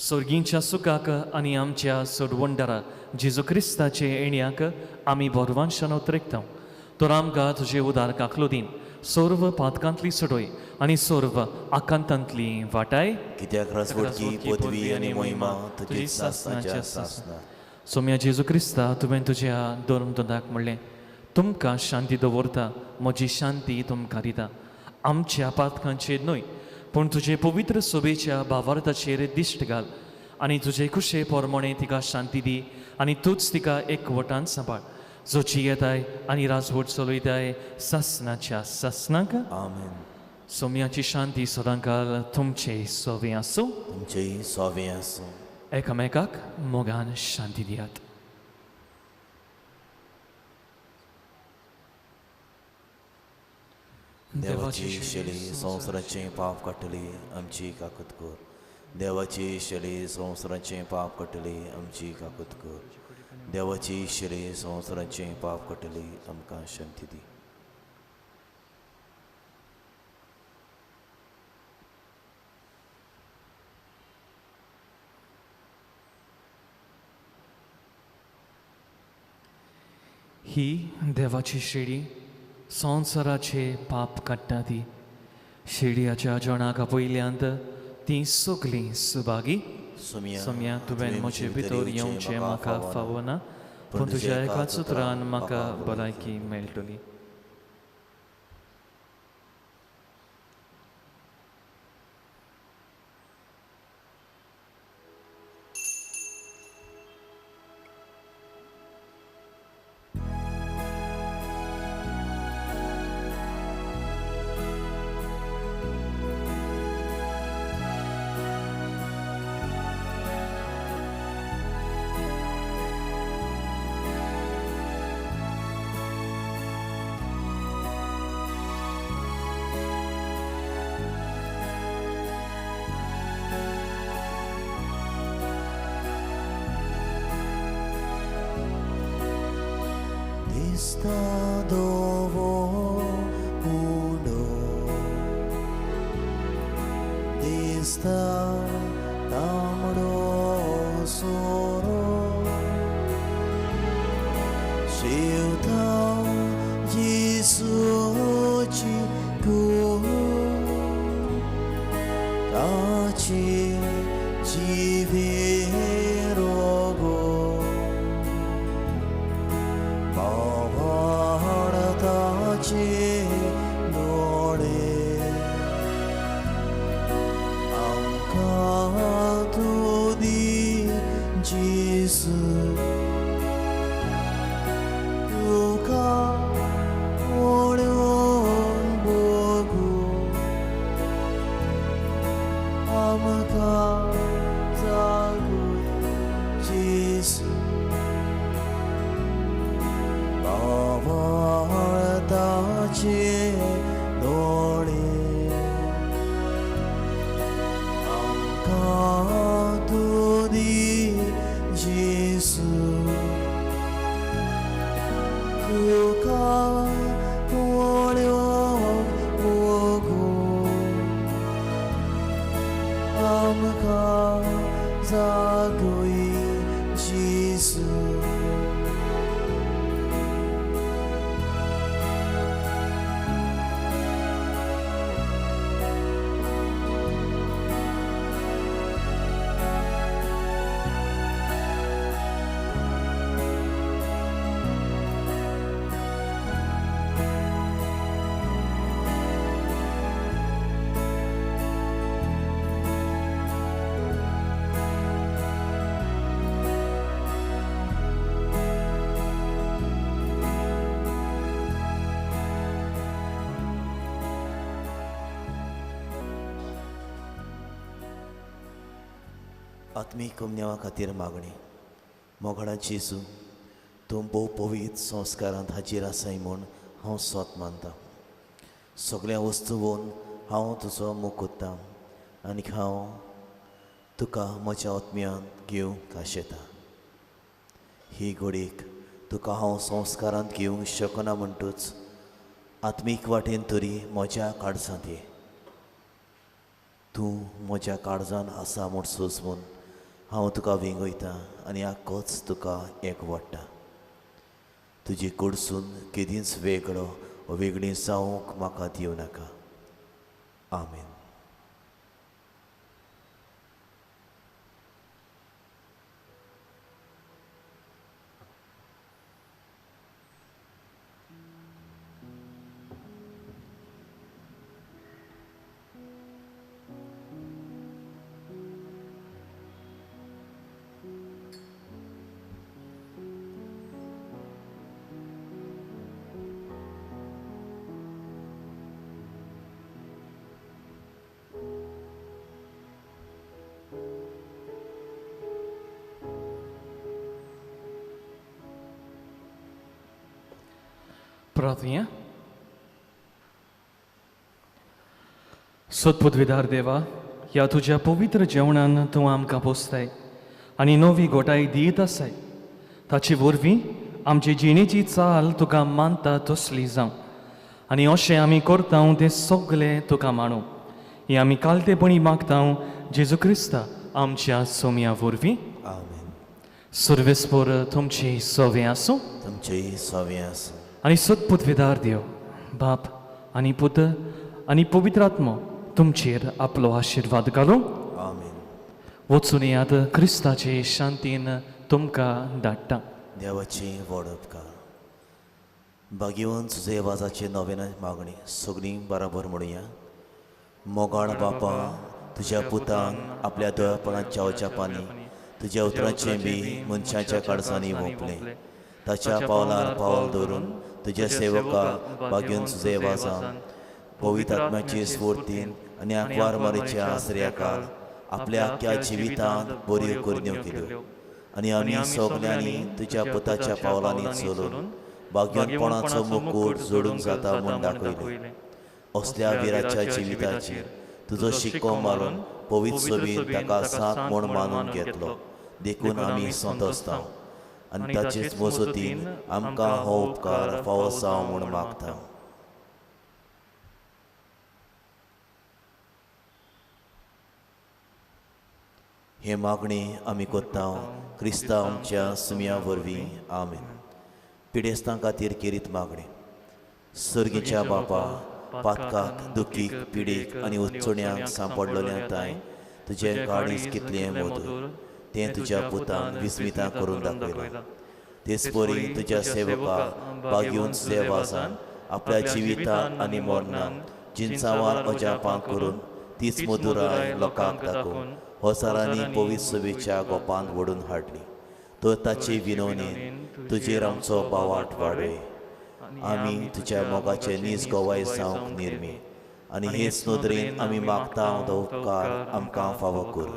सर्गींच्या सुखाक आनी आमच्या सोडवणदारा जेजू क्रिस्ताचे येण्याक आमी बरवानशान उतरेकता. तर आमकां तुजे उदार काकलो दीन सर्व पातकांतली सोडय आनी सर्व आकांतांतली वाटाय. कित्याक राजवटकी पदवी आनी मोहिमा तुजी सासनाच्या सासना. सोम्या जेजू क्रिस्ता, तुवें तुज्या धर्मदंडाक म्हणलें, तुमकां शांती दवरता, म्हजी शांती तुमकां दिता. आमच्या पातकांचेर न्हय पूण तुजे पवित्र सोबेच्या भावार्थाचेर दिश्ट घाल आनी तुजे खुशे प्रमाणे तिका शांती दी आनी तूंच तिका एकवटान सांबाळ, जो जियेताय आनी राजवट चलयताय सासनाच्या सासनाक. आमेन. सोम्याची शांती सदांकाल तुमचे सोवे आसूं. तुमचेय सोवे आसूं. एकामेकाक मोगान शांती दियात. देवाची शेली संवसाराचें पाप काडटली आमची काकूत कर. देवाची शेली संवसाराचें पाप काडटली आमची काकूत कर. देवाची शेली संवसाराचें पाप काडटली आमकां शांती दी. ही देवाची शेडी संवसाराचे पाप काडटा ती शेडयाच्या जणाक आपयल्यांत ती सगलीं सुभागी. सोम्या, सोम्या, तुवें म्हजे भितर येवचें म्हाका फावना, पूण तुज्या एकाच उतरान म्हाका भलायकी मेळटली. दिसता दोवो उंडो, दिसता तांबडो सोरो, शिवता जेसूची कूड, ताची जिवे रोगो, भावार्थाचे दोळे आमकां तूं दी जेजू, तुका पळोवन बगूं आमकां जागय जेजू. भावार्थाचे दोळे आमकां तूं दी जेजू, तुका पळोवन बगूं आमकां जागय जेजू. आत्मीक कुमन्यावा खातीर मागणी. मोगाळा जेजू, तूं भोव पवित्र संस्कारांत हाजीर आसाय म्हूण हांव सोत मानता. सगळ्या वस्तू हांव तुजो मोग कोत्ता आनी हांव तुका म्हज्या आत्म्यांत घेवंक आशेता. ही घडीक तुका हांव संस्कारांत घेवंक शकना म्हणटूच आत्मीक वाटेन तरी म्हज्या काळजांत ये. तूं म्हज्या काळजान आसा म्हूण सोजून हांव तुका वेंगयता आनी आक्कोच तुका एक वाडटा. तुजी कडसून केदींच वेगळो वेगळी जावंक म्हाका दिवं नाका. आमेन. प्रार्थना. सत्पुदविदार देवा, ह्या तुज्या पवित्र जेवणान तूं आमकां पोसताय आनी नवी गोटाय दित आसाय. ताचे वरवीं आमचे जिणेची चाल तुका मानता तसली जावं आनी अशें आमी करता तें सगळें तुका मानू. हें आमी कालतेपणी मागता जेजू क्रिस्ता आमच्या सोम्या वरवीं. आमेन. सर्वेस्पोर तुमची सवे आसूं. तुमचेय सवे आसूं. आनी सत्पुदविदार देव बाप आनी पुत आनी पवित्र आत्मो तुमचेर आपलो आशिर्वाद घालूं. आमेन. वचून येयात क्रिस्ताचे शांतीन तुमकां धाडटा. देवाची व्हड उपकार. भाग्यवंत सुजय वाजाचे नवेन मागणी सगळीं बराबर म्हणुया. मोगाळ बापा, तुज्या पुतान आपल्या दोळपणाच्या अजापांनी तुज्या उतरांचें बी मनशाच्या काळजांनी वोंपलें. ताच्या पावलार पावल दवरून तुज्या सेवका भाग्यवंत सुजय वाजान पवित्र आत्म्याचे स्फूर्तीन आनी आंकवार मारीच्या आसऱ्याकार आपल्या आख्या जिवितांत बऱ्यो करण्यो केल्यो आनी आमी सगल्यांनी तुज्या पुताच्या पावलांनी चलून भाग्यवंतपणाचो मुकूट जोडूंक जाता म्हूण दाखयलें. असल्या विराच्या जिविताचेर तुजो शिक्को मारून पवित्र सोबीन ताका सात म्हूण मानून घेतलो. देखून आमी संतोसता आनी ताचेच मजतीन आमकां हो उपकार फावो जावं म्हूण मागता. हे मागणी आमी कोत्ता क्रिस्ता आमच्या सुम्या वरवीं. आमेन. पिडेस्तां खातीर केरीत मागणी. सर्गीच्या बापा, पातकाक, दुखीक, पिडीक आनी उत्सुण्यांक सांपडलेल्या तांय तुजें काळीज कितलें मधूर तें तुज्या पुतान विस्मितां करून दाखयलां. तेच परी तुज्या सेवका भाग्यवंत सेवासान आपल्या जिवितान आनी मरणान जिनसांवार अजापां करून तीच मधुराय लोकांक दाखोवन हजारांनी पवित्र सभेच्या गोपांत ओडून हाडली. तर ताचे विनवणेन तुजेर आमचो बावाट वाडय. आमी तुज्या मोगाचे नीज गवाय जावंक निर्मी आनी हेच नदरेन आमी मागता तो उपकार आमकां फावो कर.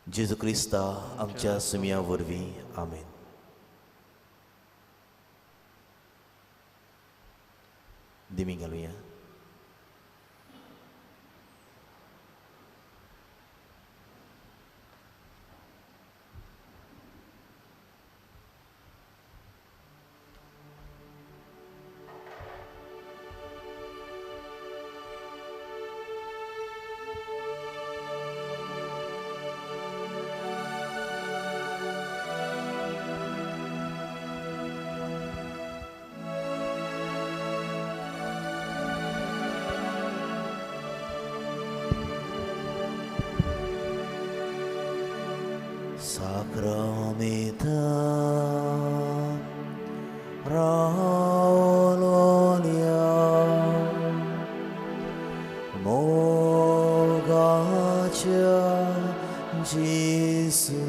जेजू क्रिस्ता आमच्या सुम्या वरवीं. आमेन. दिमी घालुया. Sacramenta Raololia Mogacha Jesu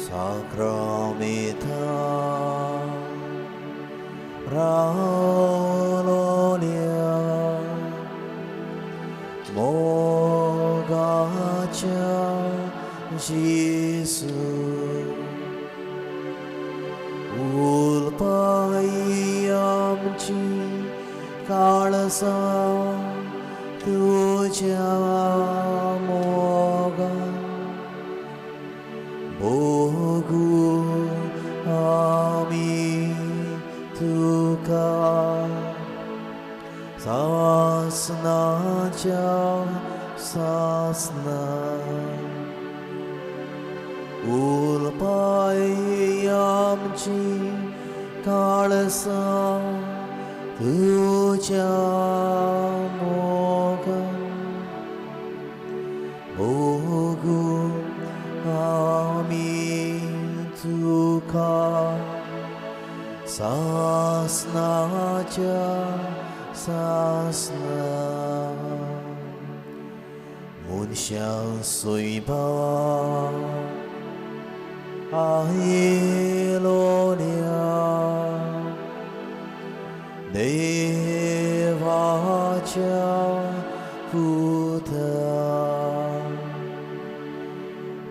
Sacramenta Raololia जेजू उलपाय आमची काळसां तुज्या मोगान भोगू आमी तुका सासनाच्या सासना उलपाय आमची काळसां तुज्या मोगान भोगू आमी तुका सासनाच्या सासना मनशां सोयबा आयलोल्या देवाच्या पुता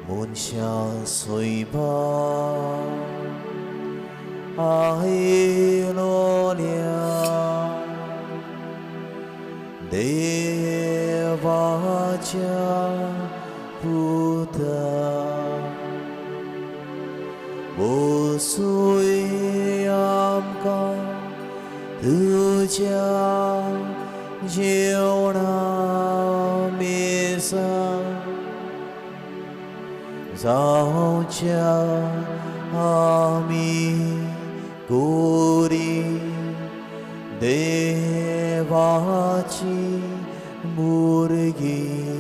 मनशां सोयबा आयलोल्या देवाच्या पुता बसूय आमकां तुज्या जेवणा मेसा जावच्या आमी गोरी देवाची भुरगीं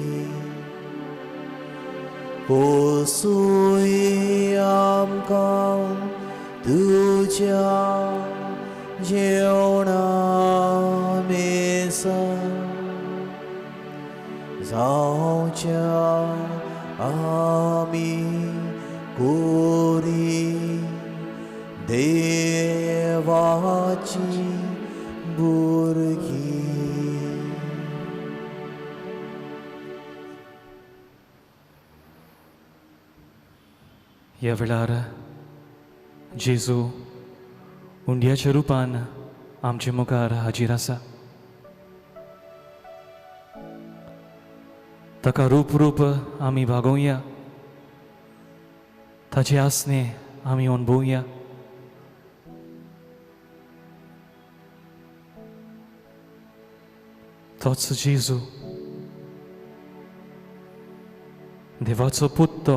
पोसूय आमकां तुज्या जेवणा मेसा जावच्या आमी गोरी देवाची भुरगीं. ह्या वेळार जेजू उंड्याच्या रुपान आमचे मुखार हाजीर आसा. ताका रूप रूप आमी भागोवया, ताचे आसणे आमी अणभवया. तोच जेजू देवाचो पूत, तो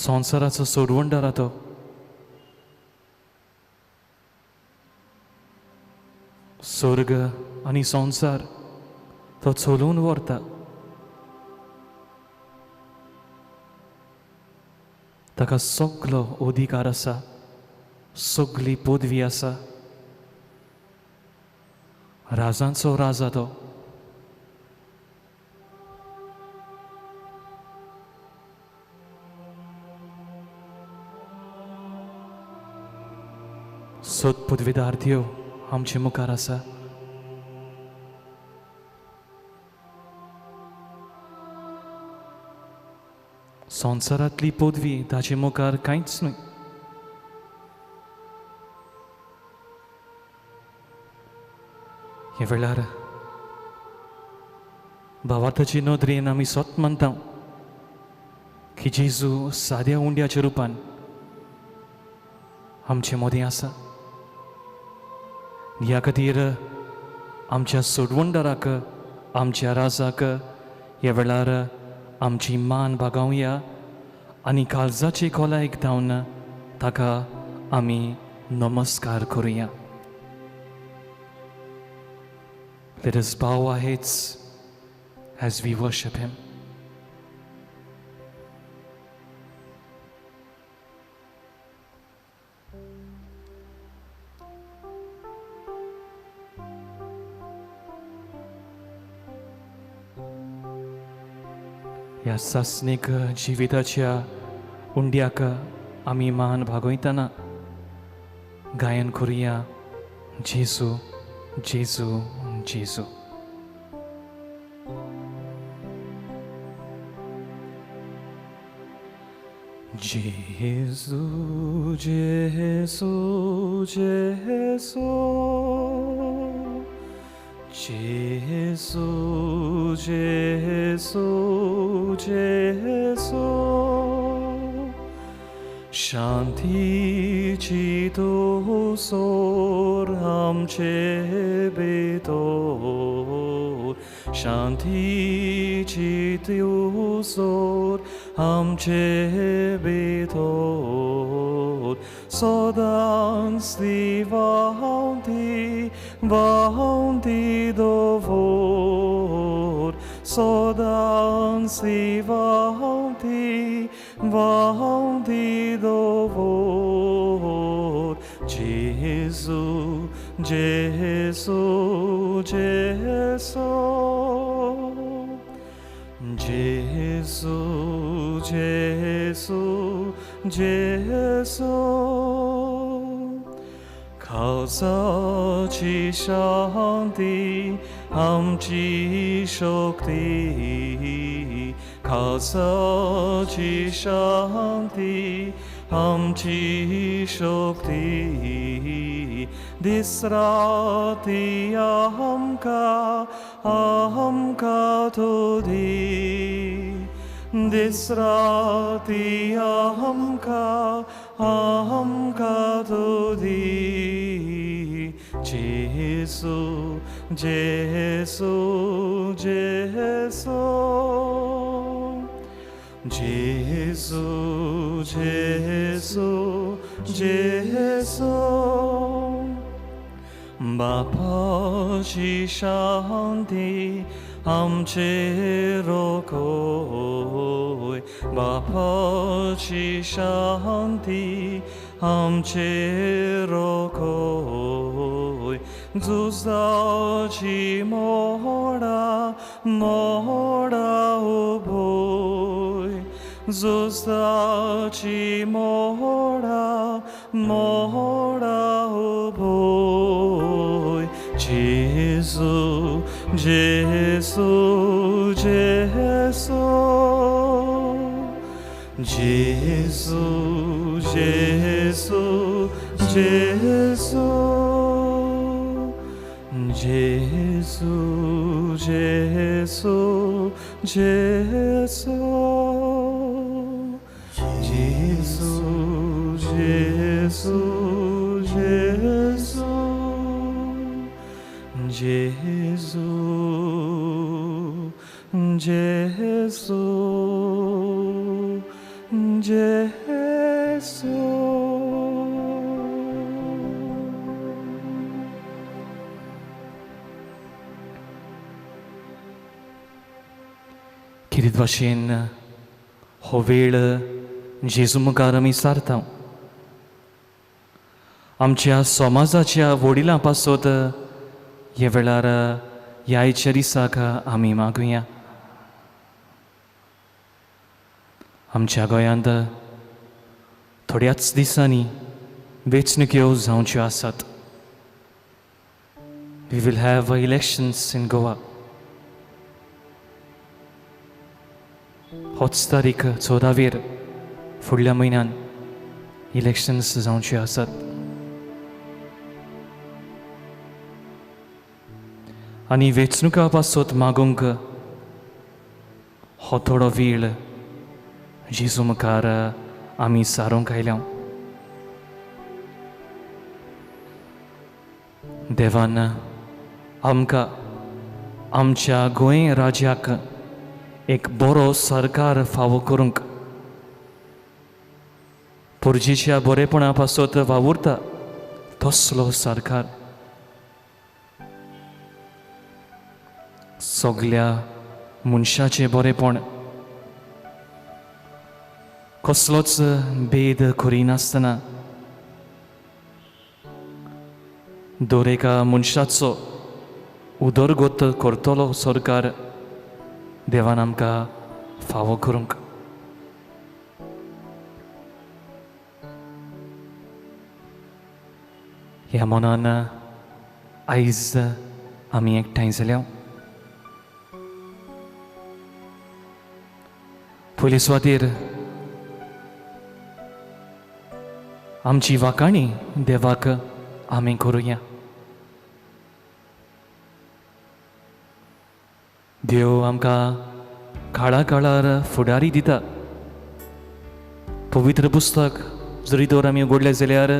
संवसाराचो सोडवणदार, तो स्वर्ग आनी संवसार तो चलोवन व्हरता. ताका सगलो अधिकार आसा, सगली पदवी आसा, राजांचो राजा तो. सत पदवीदार देव आमचे मुखार आसा. संवसारांतली पदवी ताचे मुखार कांयच न्हय. ह्या वेळार भावार्थाचे नदरेन आमी सत मानता की जेजू साद्या उंड्याच्या रुपान आमचे मदीं आसा. ह्या खातीर आमच्या सोडवणदाराक, आमच्या राजाक ह्या वेळार आमची मान बागावया आनी काळजाचे खोलायेक धांवन ताका आमी नमस्कार करुया. Let us bow our heads as we worship Him. ह्या सासणीक जिविताच्या उंड्याक आमी मान भागयतना गायन करुया, जेजू जेजू जेजू. जेजू जेजू जेजू जेजू जेजू जेजू शांतीची तूं सोर आमचे भितर शांतीची तूं सोर आमचे भितर सदांच ती व्हांवती व्हांवती दवर सदांच ती व्हांवती व्हांवती दवर जेजू जेजू जेजू जेजू जेजू जेजू खावसाची शांती आमची शक्ती खावसाची शांती आमची शक्ती दीस राती आमकां आमकां तूं दी दीस राती आमकां आमकां तूं दी जेजू जेजू जेजू जेजू जेजू जेजू बापाची शांती आमचे रोखोय बापाची शांती आमचे रोखोय झुजाची मोडा मोडा उभोय झुजाची मोडा मोडा उभोय जेजू जेजू जेजू जेजू जेजू जेजू जेजू जेजू जेजू जेजू जेजू जेजू जेजू जेजू जेजू। खेरीत भाशेन हो वेळ जेजू मुखार आमी सारता। आमच्या समाजाच्या वडिलां पासत ह्या वेळार ह्या आयच्या दिसाक आमी मागुया। आमच्या गोंयांत थोड्याच दिसांनी वेंचणुक्यो जावच्यो आसात। We will have elections in Goa. होच तारीख 14 फुडल्या म्हयन्यान इलेक्शन्स जावच्यो आसात आनी वेंचणुका पासत मागूंक हो थोडो वेळ जेजू मुखार आमी सारूंक आयल्या। देवान आमकां आमच्या गोंय राज्याक एक बरो सरकार फावो करूंक पुर्जेच्या बरेपणा पासत वावुरता तसलो सरकार सगल्या मनशाचें बरेपण कसलोच भेद करिनासतना दर एका मनशाचो उदरगत करतलो सरकार देवान आमकां फावो करूंक। ह्या मनान आयज आमी एकठांय जाल्या। पयले सुवातेर आमची वाकाणी देवाक आमी करुया. देव आमकां काळा काळार फुडारी दिता. पवित्र पुस्तक जरी तर आमी उगडलें जाल्यार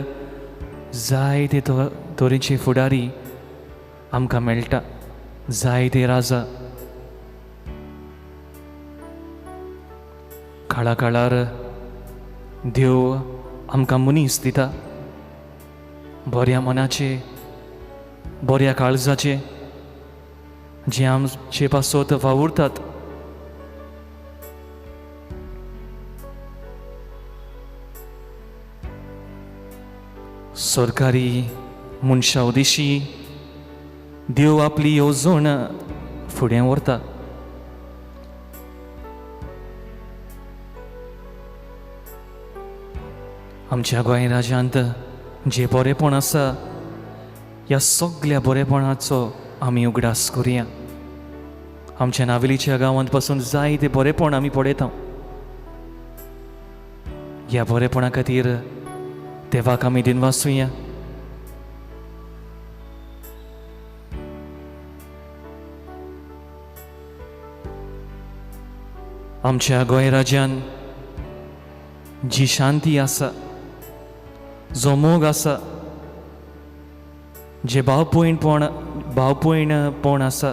जायते तरेचे फुडारी आमकां मेळटा, जायते राजा. काळा काळार देव आमकां मनीस दिता, बऱ्या मनाचे, बऱ्या काळजाचे, जे आमचे पासत वावुरतात. सरकारी मनशा उदेशी देव आपली येवजण फुडें व्हरता. आमच्या गोंय राज्यांत जें बरेंपण आसा ह्या सगल्या बरेपणाचो आमी उगडास करुया. आमच्या नावेलीच्या गांवांत पासून जायते बरेंपण आमी पळयता. ह्या बरेपणा खातीर देवाक आमी दिनवासुया. आमच्या गोंय राज्यान जी शांती आसा, जो मोग आसा, जे भावपणपण आसा,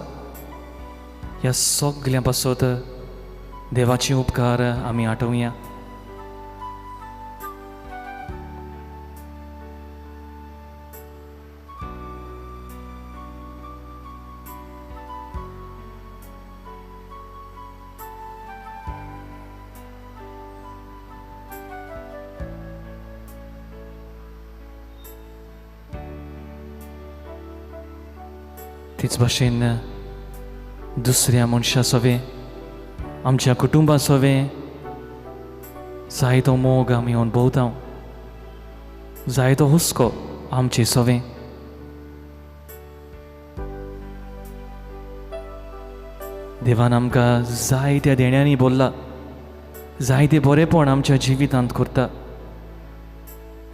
ह्या सगल्यां पासत देवाचे उपकार आमी आठोवया. तेच भाशेन दुसऱ्या मनशा सवें, आमच्या कुटुंबा सवें जायतो मोग आमी अणभवता, जायतो हुस्को आमचे सवें. देवान आमकां जायत्या देण्यांनी बोल्ला, जायते बरेपण आमच्या जिवितांत करता.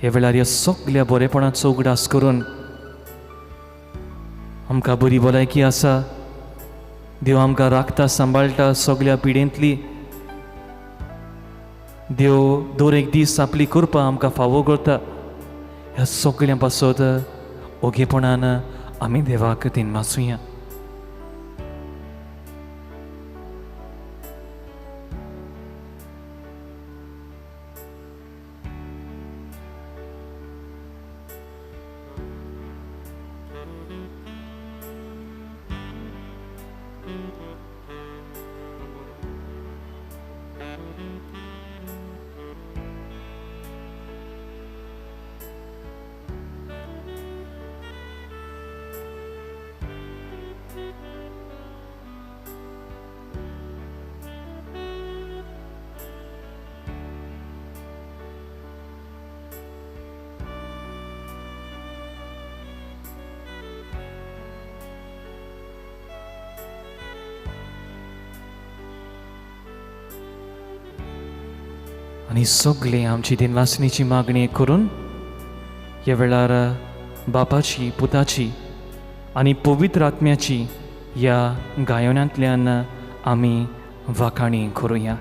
ह्या वेळार ह्या सगल्या बरेपणाचो उगडास करून आमकां बरी भलायकी आसा, देव आमकां राखता, सांबाळटा सगल्या पिडेंतली. देव दर एक दीस आपली कृपा आमकां फावो करता. ह्या सगल्यां पासत ओगेपणान आमी देवाक दिनवासुया. आनी सगळीं आमची दिनवासनीची मागणी करून ह्या वेळार बापाची, पुताची आनी पवित्र आत्म्याची ह्या गायनांतल्यान आमी वाखाणी करुया.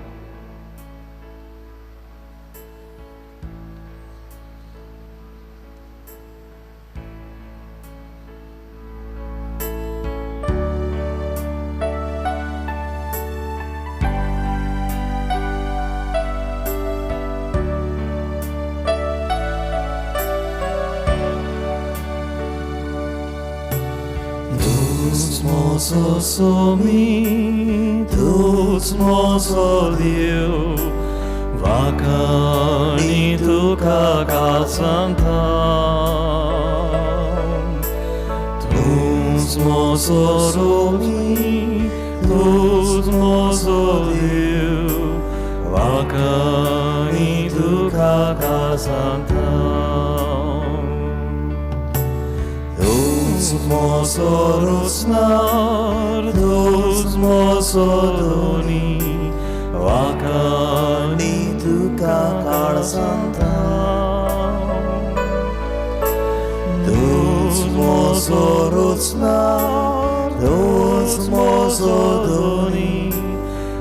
Somi, tuts mozo Dieu, vakani tuka kasantan. Tuts mozo Somi, tuts mozo Dieu, vakani tuka kasantan. Tuts mozo Rusnar, tuts mozo Doni, vakani tuka kasantan. तूंच म्हजो रचणार, तूंच म्हजो धनी,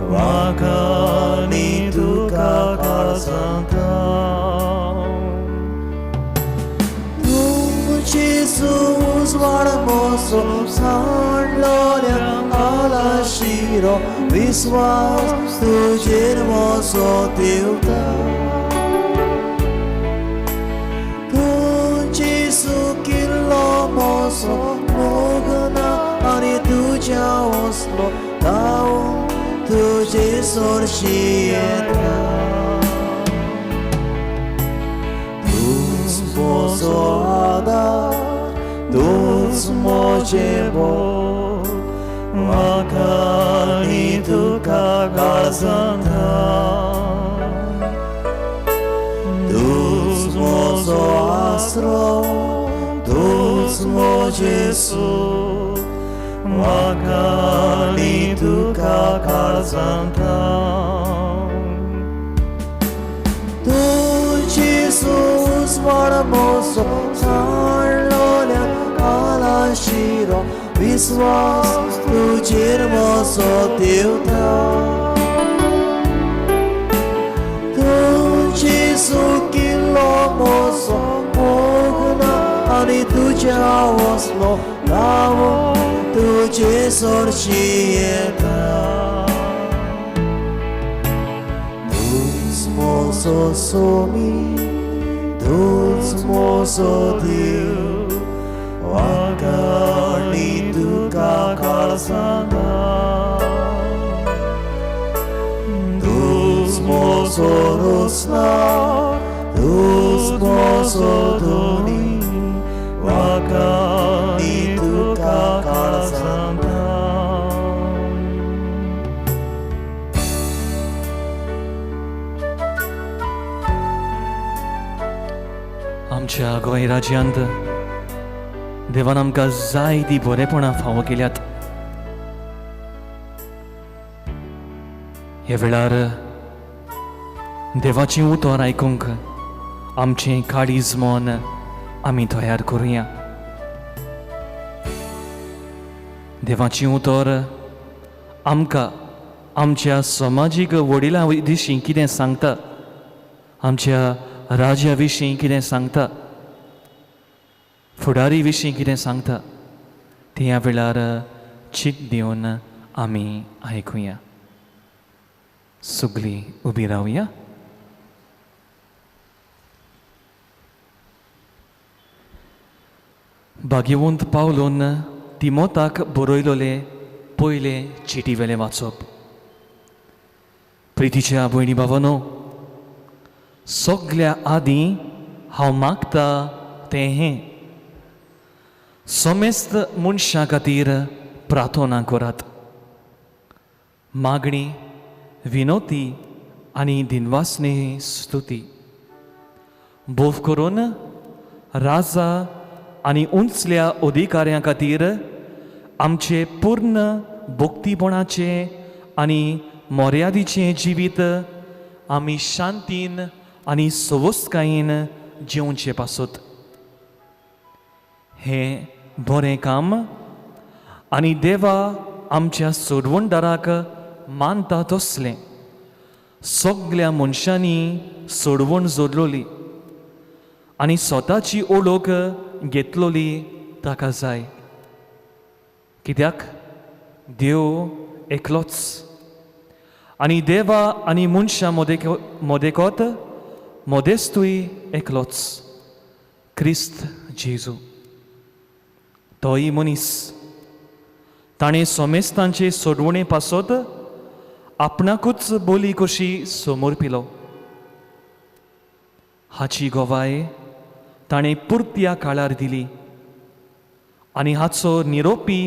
म्हाका आनी तुका काळजांत. तूं जेजू उजवाड म्हजो, सांडलोल्या आलाशिरो, विस्वास तुजेर म्हजो देवता. तूं जेजू किल्लो म्हजो, मोग ना आनी तुज्या वसलो धांवून तुजे सरशी येता. तूंच म्हजो आदार, तूंच म्हजें बळ, म्हाका आनी तुका काळजांत. तूंच म्हजो आसरो, तूंच म्हजें सूख, म्हाका आनी तुका काळजांत. तूं जेजू उजवाड म्हजो, सांडलोल्या आलाशिरो, विस्वास तुजेर म्हजो देवता. तूं जेजू किल्लो म्हजो, मोग ना आनी तुज्या वसलो धांवून तुजे सरशी येता. तूंच म्हजो सोमी, तूंच म्हजो देव, म्हाका आनी तुका काळजांत. तूंच म्हजो रचणार, तूंच म्हजो धनी, म्हाका आनी तुका काळजांत. आमच्या गोंय राज्यांत देवान आमकां जायतीं बरेपणां फावो केल्यात. ह्या वेळार देवाचें उतर आयकूंक आमचें काळीज मन आमी तयार करुया. देवाचें उतर आमकां आमच्या समाजीक वडिलां विशीं कितें सांगता, आमच्या राज्या विशीं कितें सांगता, फुडारी विशीं कितें सांगता, तें ह्या वेळार चिंत दिवन आमी आयकुया. सगळीं उबी रावया. भाग्यवंत पावलून तिमोताक बरयलोले पयले चिटी वेलें वाचप. प्रितीच्या भयणी भावानो, सगल्या आदीं हांव मागता तें हें, समेस्त मनशां खातीर प्रार्थना करात. मागणी, विनोती आनी दिनवासनी स्तुती भोव करून राजा आनी उंचल्या अधिकाऱ्यां खातीर आमचें पूर्ण भक्तीपणाचें आनी मर्यादीचें जिवीत आमी शांतीन आनी सवस्कायेन जेवचें पासत. हें बरें काम आनी देवा आमच्या सोडवणदाराक मानता तसलें सगल्या मनशांनी सोडवण जोडलोली आनी स्वताची ओळख घेतलोली ताका जाय. कित्याक देव एकलोच आनी देवा आनी मनशां मदेकोत मदेस्तूय एकलोच, क्रिस्त जेजू. तोय मनीस, ताणें सोमेस्तांचे सोडवणे पासत आपणाकूच बोली कशी समर्पिलो. हाची गवाय ताणें पुरत्या काळार दिली आनी हाचो निरोपी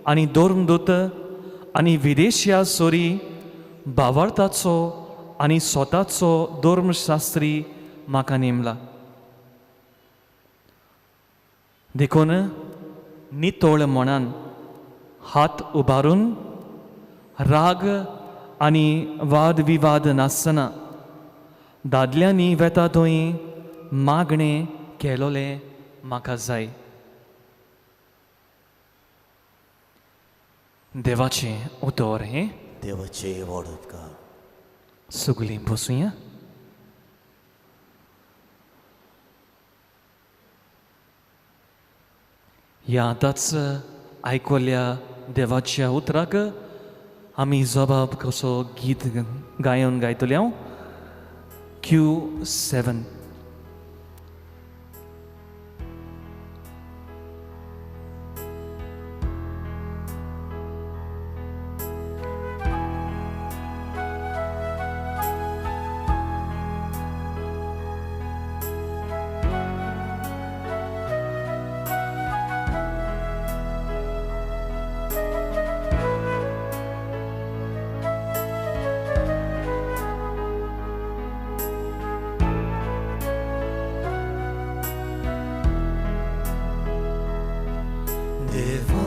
आनी धर्मदूत आनी विदेशिया सोरी भावार्थाचो आनी स्वताचो धर्मशास्त्री म्हाका नेमला. देखून नितळ मनान हात उबारून राग आनी वाद विवाद नासतना दादल्यांनी वेता थंय मागणें केलोलें म्हाका जाय. देवाचें उतर हें देवाचे व्हड उपकार. सगळीं बसुया. ह्या आतांच आयकल्या देवाच्या उतराक आमी जबाब कसो गीत गायन गायतले हांव Q7. देवा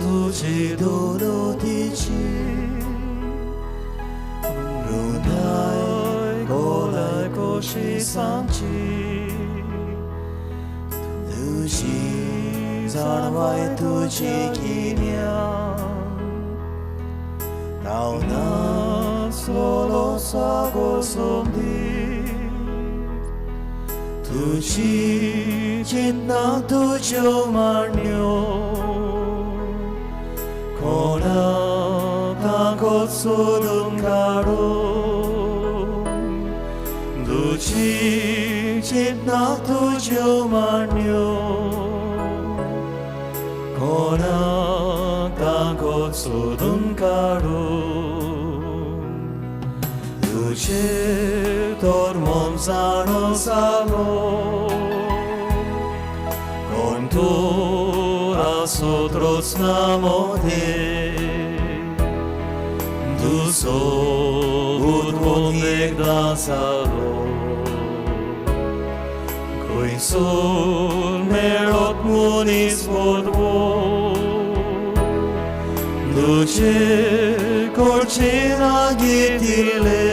तुझे दौलतीची रुंदाय गोलाय कशी सांगची, तुजी जाणवाय तुजी गिन्यान हांव नासलोलो सागो समदी, तुजी चिंतना तुज्यो मांडण्यो कोणा ताकद सोदून काडूं, तुजी चिंतना तुज्यो मांडण्यो कोणा ताकद सोदून काडूं, तुजे तर मन जाणो जालो कोण तूं आसत रचना मदें, दुसो उद्बोध एकदां जालो खंयसर मेळत मनीस पदवो, तुजे कडचे ना घेतिल्ले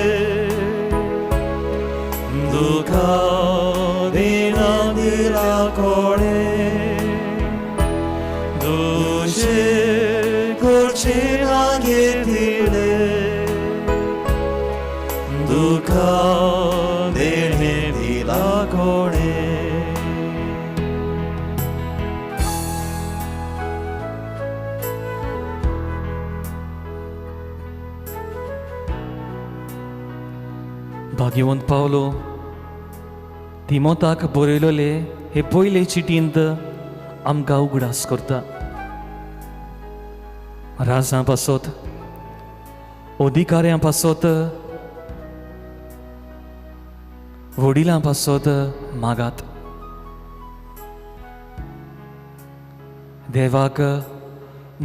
दुखा दिना दिला कोणे, तुजे कडचे ना घेतिल्ले दुखा देणे दिला कोणे. भाग्यवंत पावलो तिमोताक बरयलोले हे पयले चिटींत आमकां उगडास करता. राजां पासत, अधिकाऱ्यां पासत, वडिलां पासत मागात. देवाक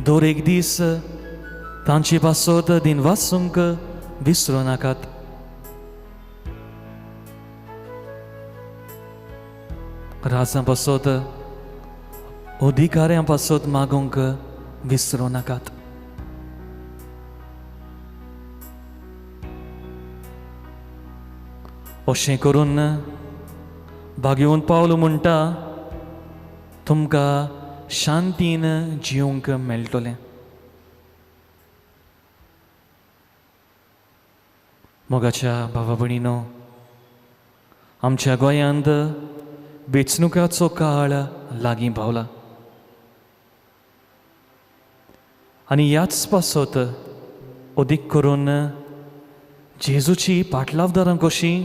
दर एक दीस तांचे पासत दिन वाचूंक विसरूं नाकात. राजां पासत, अधिकाऱ्यां पासत मागूंक विसरूं नाकात. अशें करून भाग्यवंत पावलो म्हणटा तुमकां शांतीन जिवंक मेळटलें. मोगाच्या भावा भयणीनो, आमच्या गोंयांत वेंचणुकाचो काळ लागीं पावला आनी ह्याच पासत अदीक करून जेजूची पाटलावदारां कशीं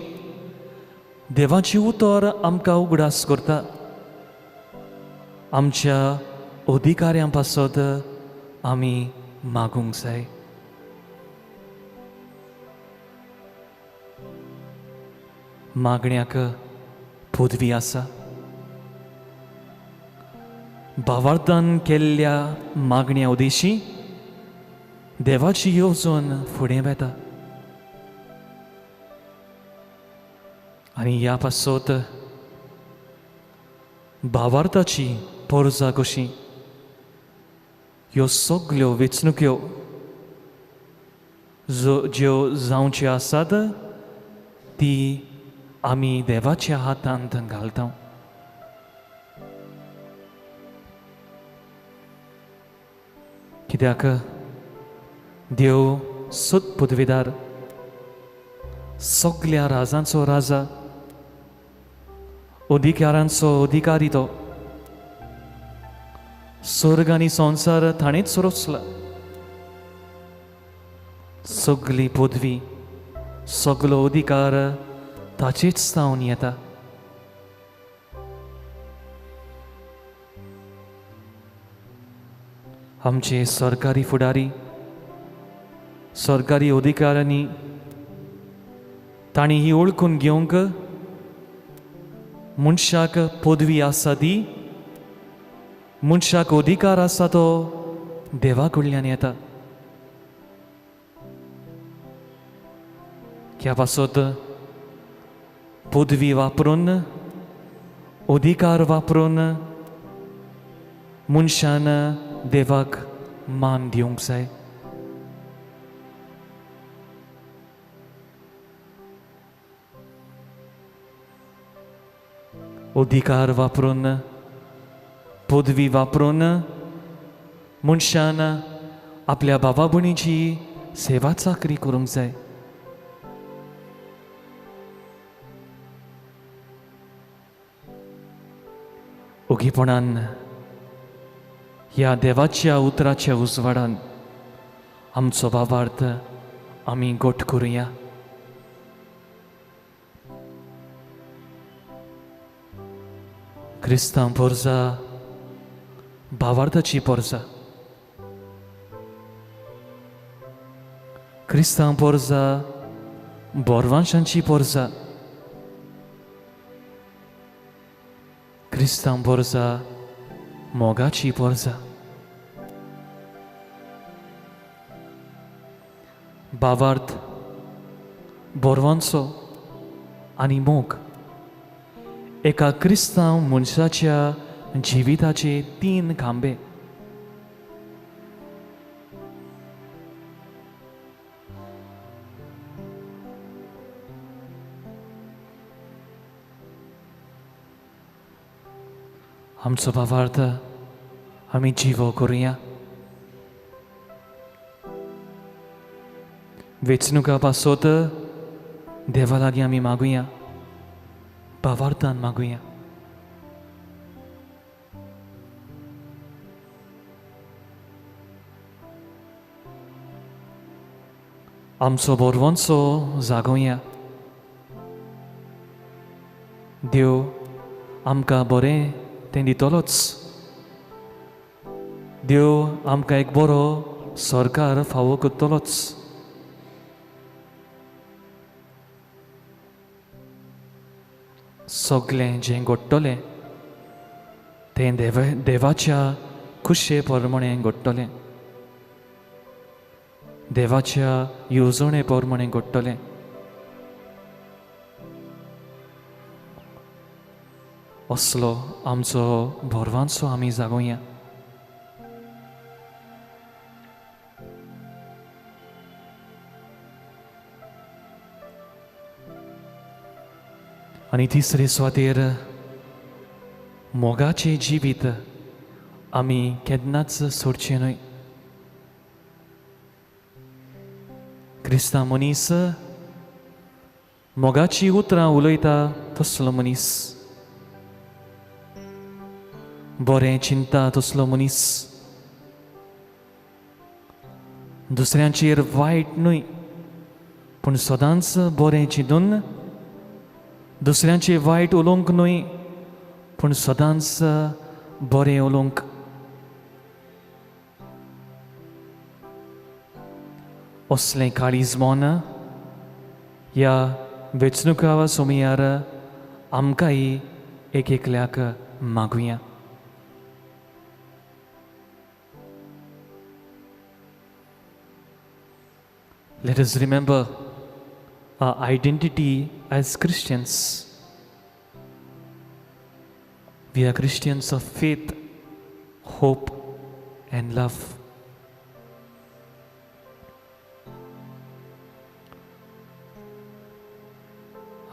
देवाची उतर आमकां उगडास करता. आमच्या अधिकाऱ्यां पासत आमी मागूंक जाय. मागण्याक पदवी आसा. भावार्थान केल्ल्या मागण्या उदेशी देवाची येवजण फुडें वेता आनी ह्या पासत भावार्थाची पोरजा कशी ह्यो सगल्यो वेंचणुक्यो ज्यो जावच्यो आसात ती आमी देवाच्या हातांत घालता. कित्याक देव सत पदवीदार, सगल्या राजांचो राजा, अधिकारांचो अधिकारी तो. स्वर्ग आनी संवसार ताणेंच रचला. सगली पदवी, सगलो अधिकार ताचेच जावन येता. आमचे सरकारी फुडारी, सरकारी अधिकाऱ्यांनी तांणी ही वळखून घेवंक मनशाक पदवी आसा ती, मनशाक अधिकार आसा तो देवा कडल्यान येता. ह्या पासत पदवी वापरून, अधिकार वापरून मनशान देवाक मान दिवंक जाय. अधिकार वापरून, पदवी वापरून मनशान आपल्या बाबा भयणीची सेवा चाकरी करूंक जाय. ओगीपणान ह्या देवाच्या उतराच्या उजवाडान आमचो भावार्थ आमी गोट करुया. क्रिस्तांव पोरजा भावार्थाची पोरजा, क्रिस्तांव पोरजा बोरवांशांची पोरजा, क्रिस्तांव पोरजा मोगाची पोरजा. भावार्थ, बोरवांचो आनी मोग एका क्रिस्तांव मनशाच्या जिविताचे तीन खांबे. आमचो भावार्थ आमी जिवो करुया. वेंचणुका पासत देवा लागीं आमी मागुया, भावार्थान मागुया. आमचो बोरवंचो जागोवया. देव आमकां बरें तें दितलोच. देव आमकां एक बरो सरकार फावो करतलोच. सगलें जें घडटलें तें देवाच्या खुशे प्रमाणें घडटलें, देवाच्या येवजणे प्रमाणें घडटलें. असलो आमचो भरवांचो आमी जागोवया. आनी तिसरे सुवातेर मोगाचें जिवीत आमी केन्नाच सोडचें न्हय. क्रिस्तांव मनीस मोगाची उतरां उलयता तसलो मनीस, बरें चिंता तसलो मनीस, दुसऱ्यांचेर वायट न्हय पूण सदांच बरें चिंतून, दुसऱ्यांचे वायट उलोवंक न्हय पूण सदांच बरें उलोवंक. असलें काळीज मन ह्या वेंचणुका सोमयार आमकांय एक एकल्याक मागुया. Let us remember our identity as Christians. We are Christians of faith, hope and love.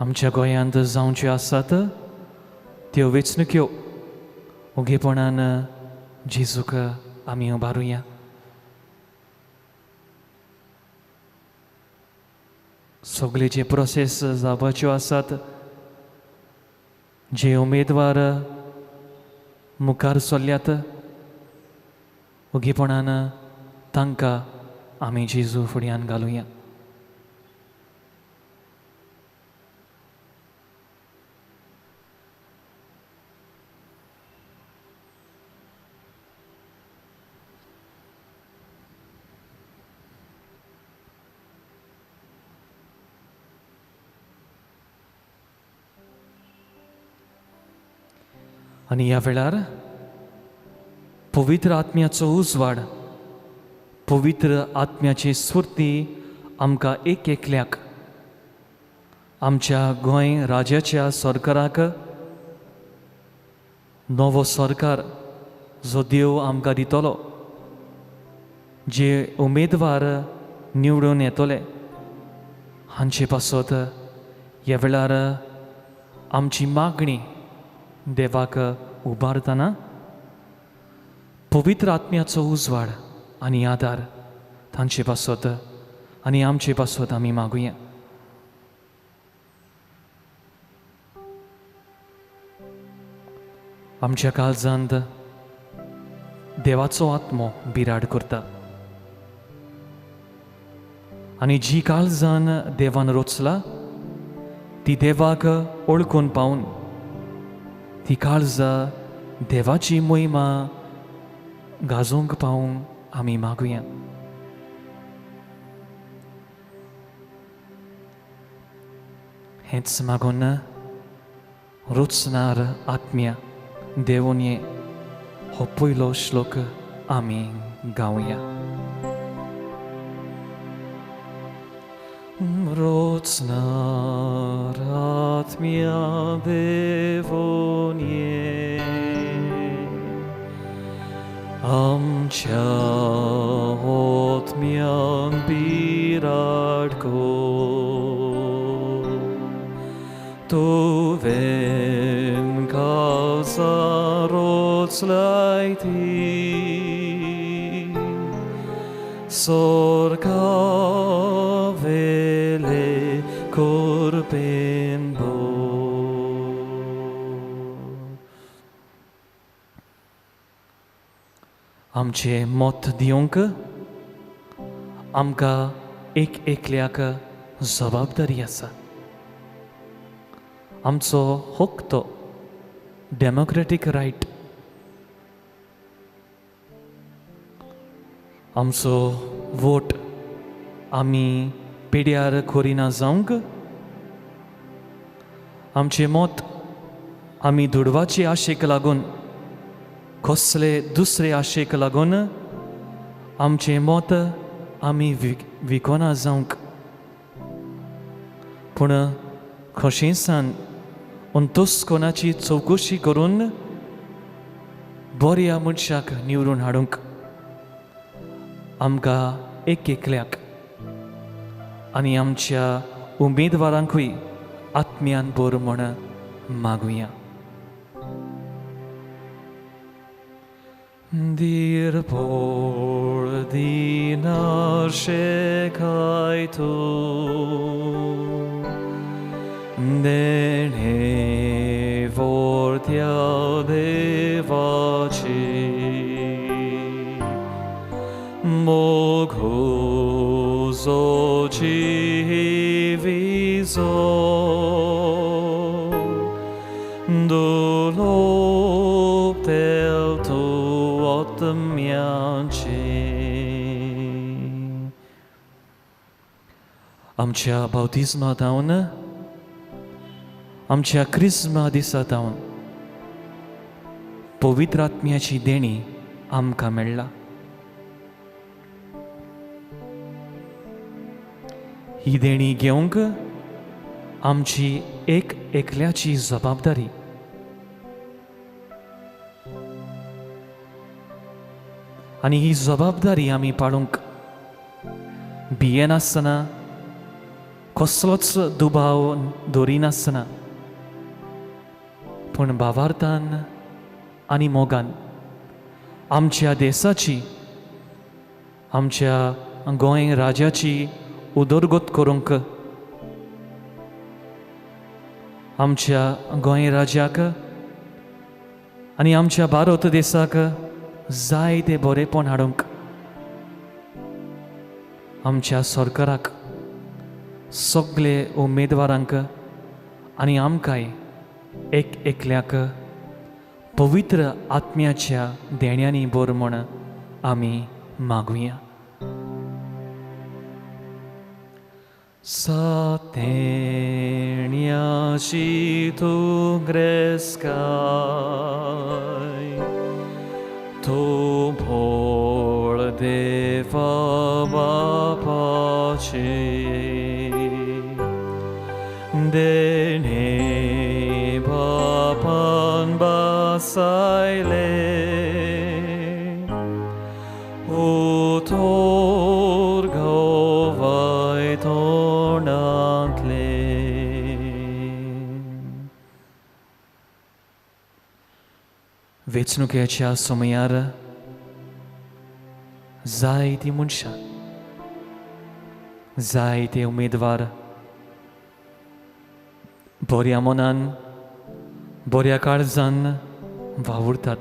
आमच्या गोंयांत जावच्यो आसात त्यो वेंचणुक्यो ओगेपणान जेजूक आमी उबारुया. सगळे जे प्रोसेस जावपाच्यो आसात, जे उमेदवार मुखार सरल्यात, ओगीपणान तांकां आमी जेजू फुड्यान घालुया. आनी ह्या वेळार पवित्र आत्म्याचो उजवाड, पवित्र आत्म्याची स्फूर्ती आमकां एक एकल्याक, आमच्या गोंय राज्याच्या सरकाराक, नवो सरकार जो देव आमकां दितलो, जे उमेदवार निवडून येतले हांचे पासत ह्या वेळार आमची मागणी देवाक उबारतना पवित्र आत्म्याचो उजवाड आनी आदार तांचे पासत आनी आमचे पासत आमी मागुया. आमच्या काळजांत देवाचो आत्मो बिराड करता आनी जी काळजान देवान रोचला ती देवाक ओळखून पावून ती काळजां देवाची मोहिमा गाजोवंक पावूंक आमी मागुया. हेंच मागून रोचणार आत्म्या देवून ये हो पयलो श्लोक आमी गावया. रोचणार आत्म्या देवून ये, आमच्या आत्म्यान बिराड कर, तुवें काळजां रोचलाय ती सोर्गावेले कृपेन भर. आमचें मत दिवंक आमकां एक एकल्याक जबाबदारी आसा. आमचो हक तो डेमोक्रेटीक रायट, आमचो वोट आमी पेड्यार करिना जावंक, आमचें मत आमी दुडवाचे आशेक लागून, कसले दुसरे आशेक लागून आमचें मत आमी विकना जावंक, पूण खोशेसान अंतस्कोनाची चवकशी करून बऱ्या मनशाक निवडून हाडूंक आमकां एक एकल्याक आनी आमच्या उमेदवारांकूय आत्म्यान भर म्हण मागुया. धीरपोळ दिनाशे खाय तूं, देणे वोर्त्या देवाची, मोगोजोची विजो, दुलोपतेल तूं आत्म्याची. आमच्या बावतिज्मा जावन, आमच्या क्रिस्मा दिसा जावन पवित्र आत्म्याची देणी आमकां मेळ्ळा. ही देणी घेवंक आमची एक एकल्याची जबाबदारी. आनी ही जबाबदारी आमी पाळूंक भियेनासतना, कसलोच दुबाव दवरिनासतना, पूण भावार्थान आनी मोगान आमच्या देशाची, आमच्या गोंय राज्याची उदरगत करूंक आमच्या गोंय राज्याक आनी आमच्या भारत देसाक जायते बरेपण हाडूंक आमच्या सरकाराक सगळे उमेदवारांक आनी आमकांय एक एकल्याक पवित्र आत्म्याच्या देण्यांनी भर म्हूण आमी मागुया. सातेण्याशी तूं ग्रेस्काय तूं भोळ देवा बापाचे देणे बापान बसायले उतोर गवाय तोंडांतले. वेंचणुकेच्या समयार जायतीं मनशां जायते उमेदवार बऱ्या मनान बऱ्या काळजान वावुरतात.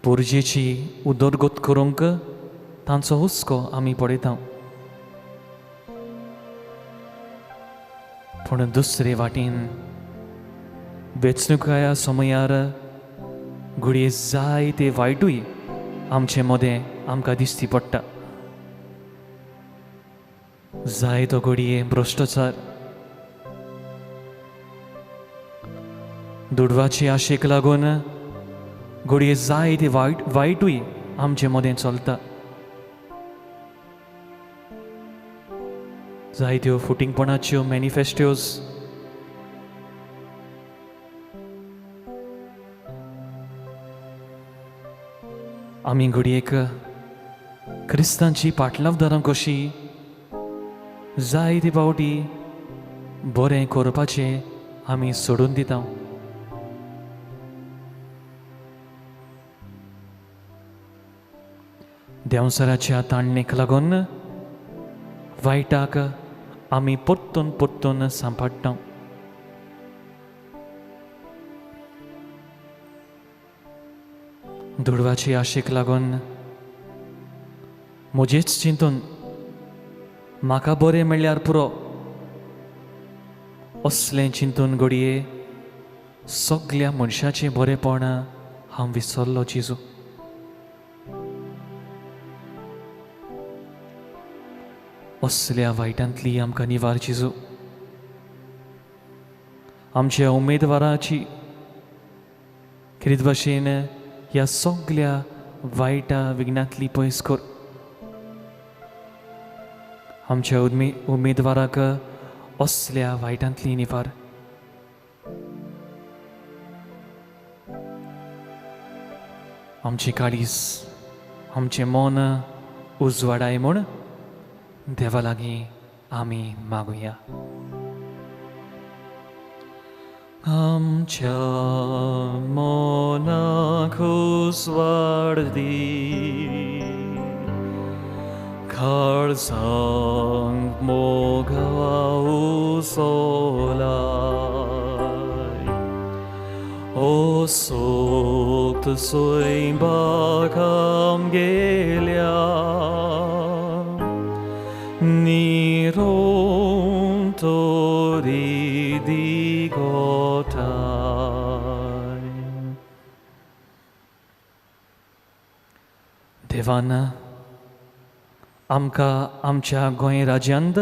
पोरजेची उदरगत करूंक तांचो हुस्को आमी पळयता, पूण दुसरे वाटेन वेंचणुकाया समयार घडये जायते वायटूय आमचे मदें आमकां दिश्टी पडटा. जायतो घडये भ्रश्टाचार, दुडवाचे आशेक लागून घडये जायते वायटूय आमचे मदें चलता. जायत्यो फुटिंगपणाच्यो मॅनिफेस्टोज, आमी घडयेक क्रिस्तांची पाटलावदारां कशी जायते फावटी बरें करपाचें आमी सोडून दिता. देंवचाराच्या ताणणेक लागून वायटाक आमी परतून परतून सांबाळटा. दुडवाचे आशेक लागून म्हजेच चिंतून म्हाका बरें मेळ्ळ्यार पुरो असलें चिंतून घडये सगल्या मनशाचें बरेपण हांव विसरलो जेजू. असल्या वायटांतली आमकां निवार जेजू. आमच्या उमेदवाराची खेरीत भाशेन ह्या सगल्या वायटा विघ्नांतली पयस कर. आमच्या उमेदवाराक असल्या वायटांतली निवार. आमची काळीज आमचें मन उजवाडाय म्हूण देवा लागीं आमी मागुया. आमच्या मनाक उजवाड दी, काळजांक मोगा उसोलाय, ओ सोक्त सैंबाक आमगेल्या निरोन तोरी दिगोताय. देवान आमकां आमच्या गोंय राज्यांत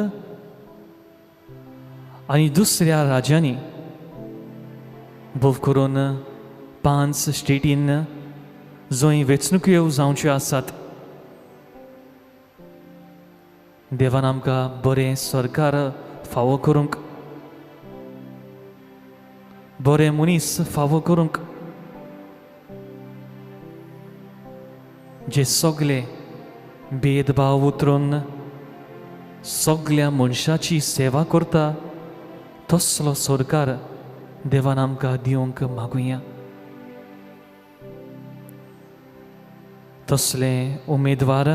आनी दुसऱ्या राज्यांनी भोव करून 5 स्टेटीन जंय वेंचणुक्यो जावच्यो आसात, देवान आमकां बरें सरकार फावो करूंक, बरें मनीस फावो करूंक, जे सगळे भेदभाव उतरून सगल्या मनशाची सेवा करता तसलो सरकार देवान आमकां दिवंक मागुया. तसले उमेदवार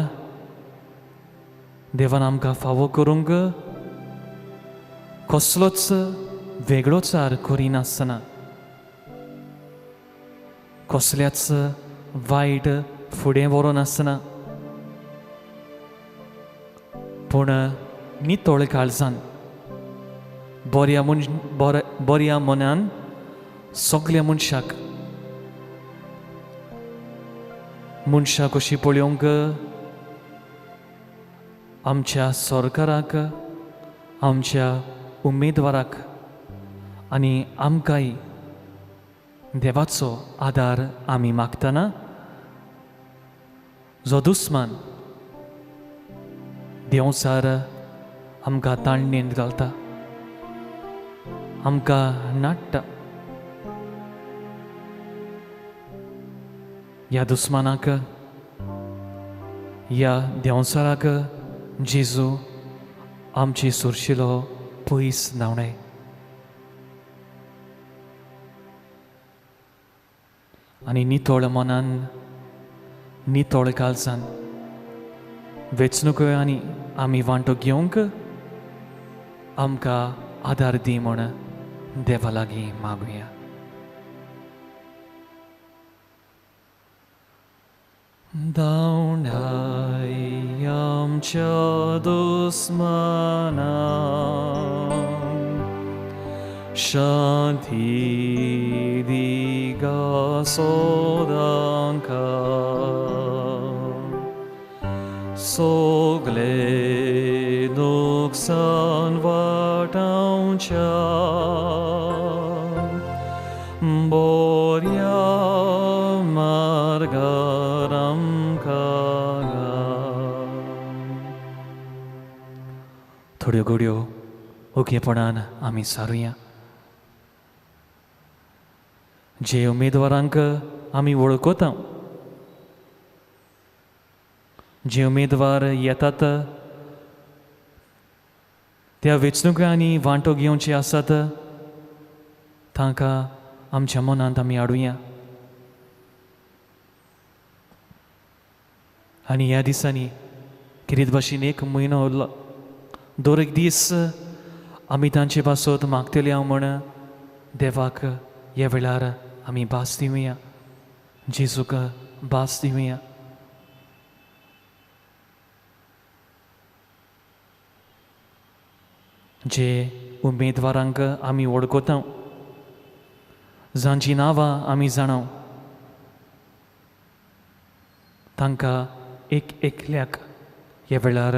देवान आमकां फावो करूंक कसलोच वेगळोचार करिनासतना, कसल्याच वायट फुडें व्हरोन आसतना, पूण नितळ काळजान बऱ्या बऱ्या मनान सगल्या मनशाक मनशां कशी पळोवंक आमच्या सरकाराक, आमच्या उमेदवाराक आनी आमकांय देवाचो आदार आमी मागतना जो दुस्मान देंवचार आमकां ताणणेंत घालता, आमकां नाडटा, ह्या दुस्मानाक, ह्या देंवचाराक जेजू आमची सुरशिलो पयस धांवडाय. आनी नितळ मनान, नितळ काळजान वेंचणुको आनी आमी वांटो घेवंक आमकां आदार दी म्हूण देवा लागीं मागुया. धांवडाय आमच्या दुस्मानाक, शांती दी गा सदांकाळ, सगळे नुकसान वाटावच्या बऱ्या मार्गार आमकां घाल. थोड्यो घडयो ओगेपणान आमी सारुया. जे उमेदवारांक आमी वळखता, जे उमेदवार येतात त्या वेंचणुकांनी वांटो घेवचे आसात तांकां आमच्या मनांत आमी हाडुया. आनी ह्या दिसांनी कितें भाशेन एक म्हयनो उरलो, दर एक दीस आमी तांचे पासत मागतले हांव म्हण देवाक ह्या वेळार आमी भास दिवया, जेजूक भास दिवया. जे उमेदवारांक आमी वळखता, जांची नांवां आमी जाणाव, तांकां एक एकल्याक ह्या वेळार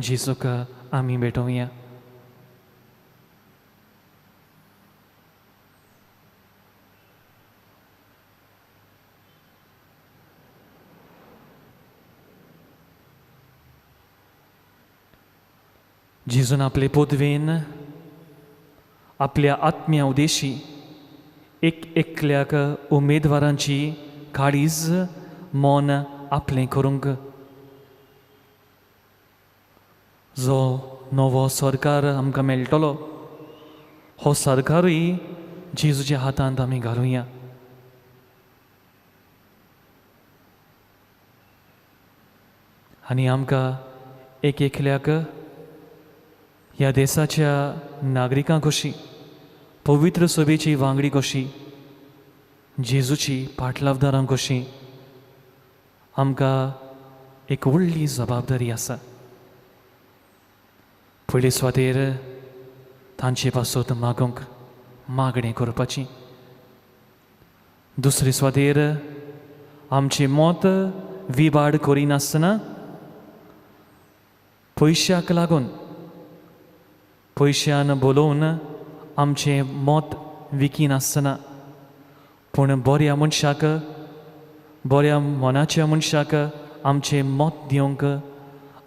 जेजूक आमी भेटोवया. जेजून आपले पदवेन आपल्या आत्म्या उदेशी एक एकल्याक उमेदवारांची काळीज मन आपलें करूंक जो नवो सरकार आमकां मेळटलो हो सरकारूय जेजूच्या हातांत आमी घालुया. आनी आमकां एक एकल्याक ह्या देशाच्या नागरिकां कशी, पवित्र सभेची वांगडी कशी, जेजूची पाटलावदारां कशी आमकां एक व्हडली जबाबदारी आसा. पयले सुवातेर तांचे पासत मागूंक मागणें करपाची, दुसरे सुवातेर आमचें मत विबाड करिनासतना पयशाक लागून, पयशान बोलोवन आमचें मत विकिनासतना, पूण बऱ्या मनशाक, बऱ्या मनाच्या मनशाक आमचें मत दिवंक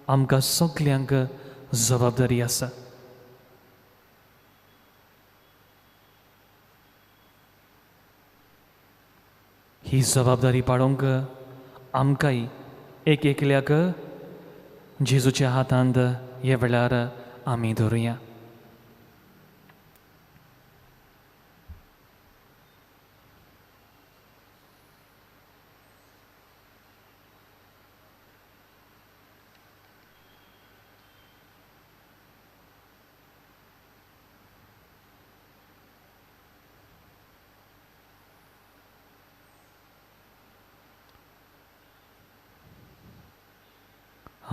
आमकां सगल्यांक जबाबदारी आसा. ही जबाबदारी पाळोवंक आमकांय एक एकल्याक जेजूच्या हातांत ह्या वेळार आमी धरुया.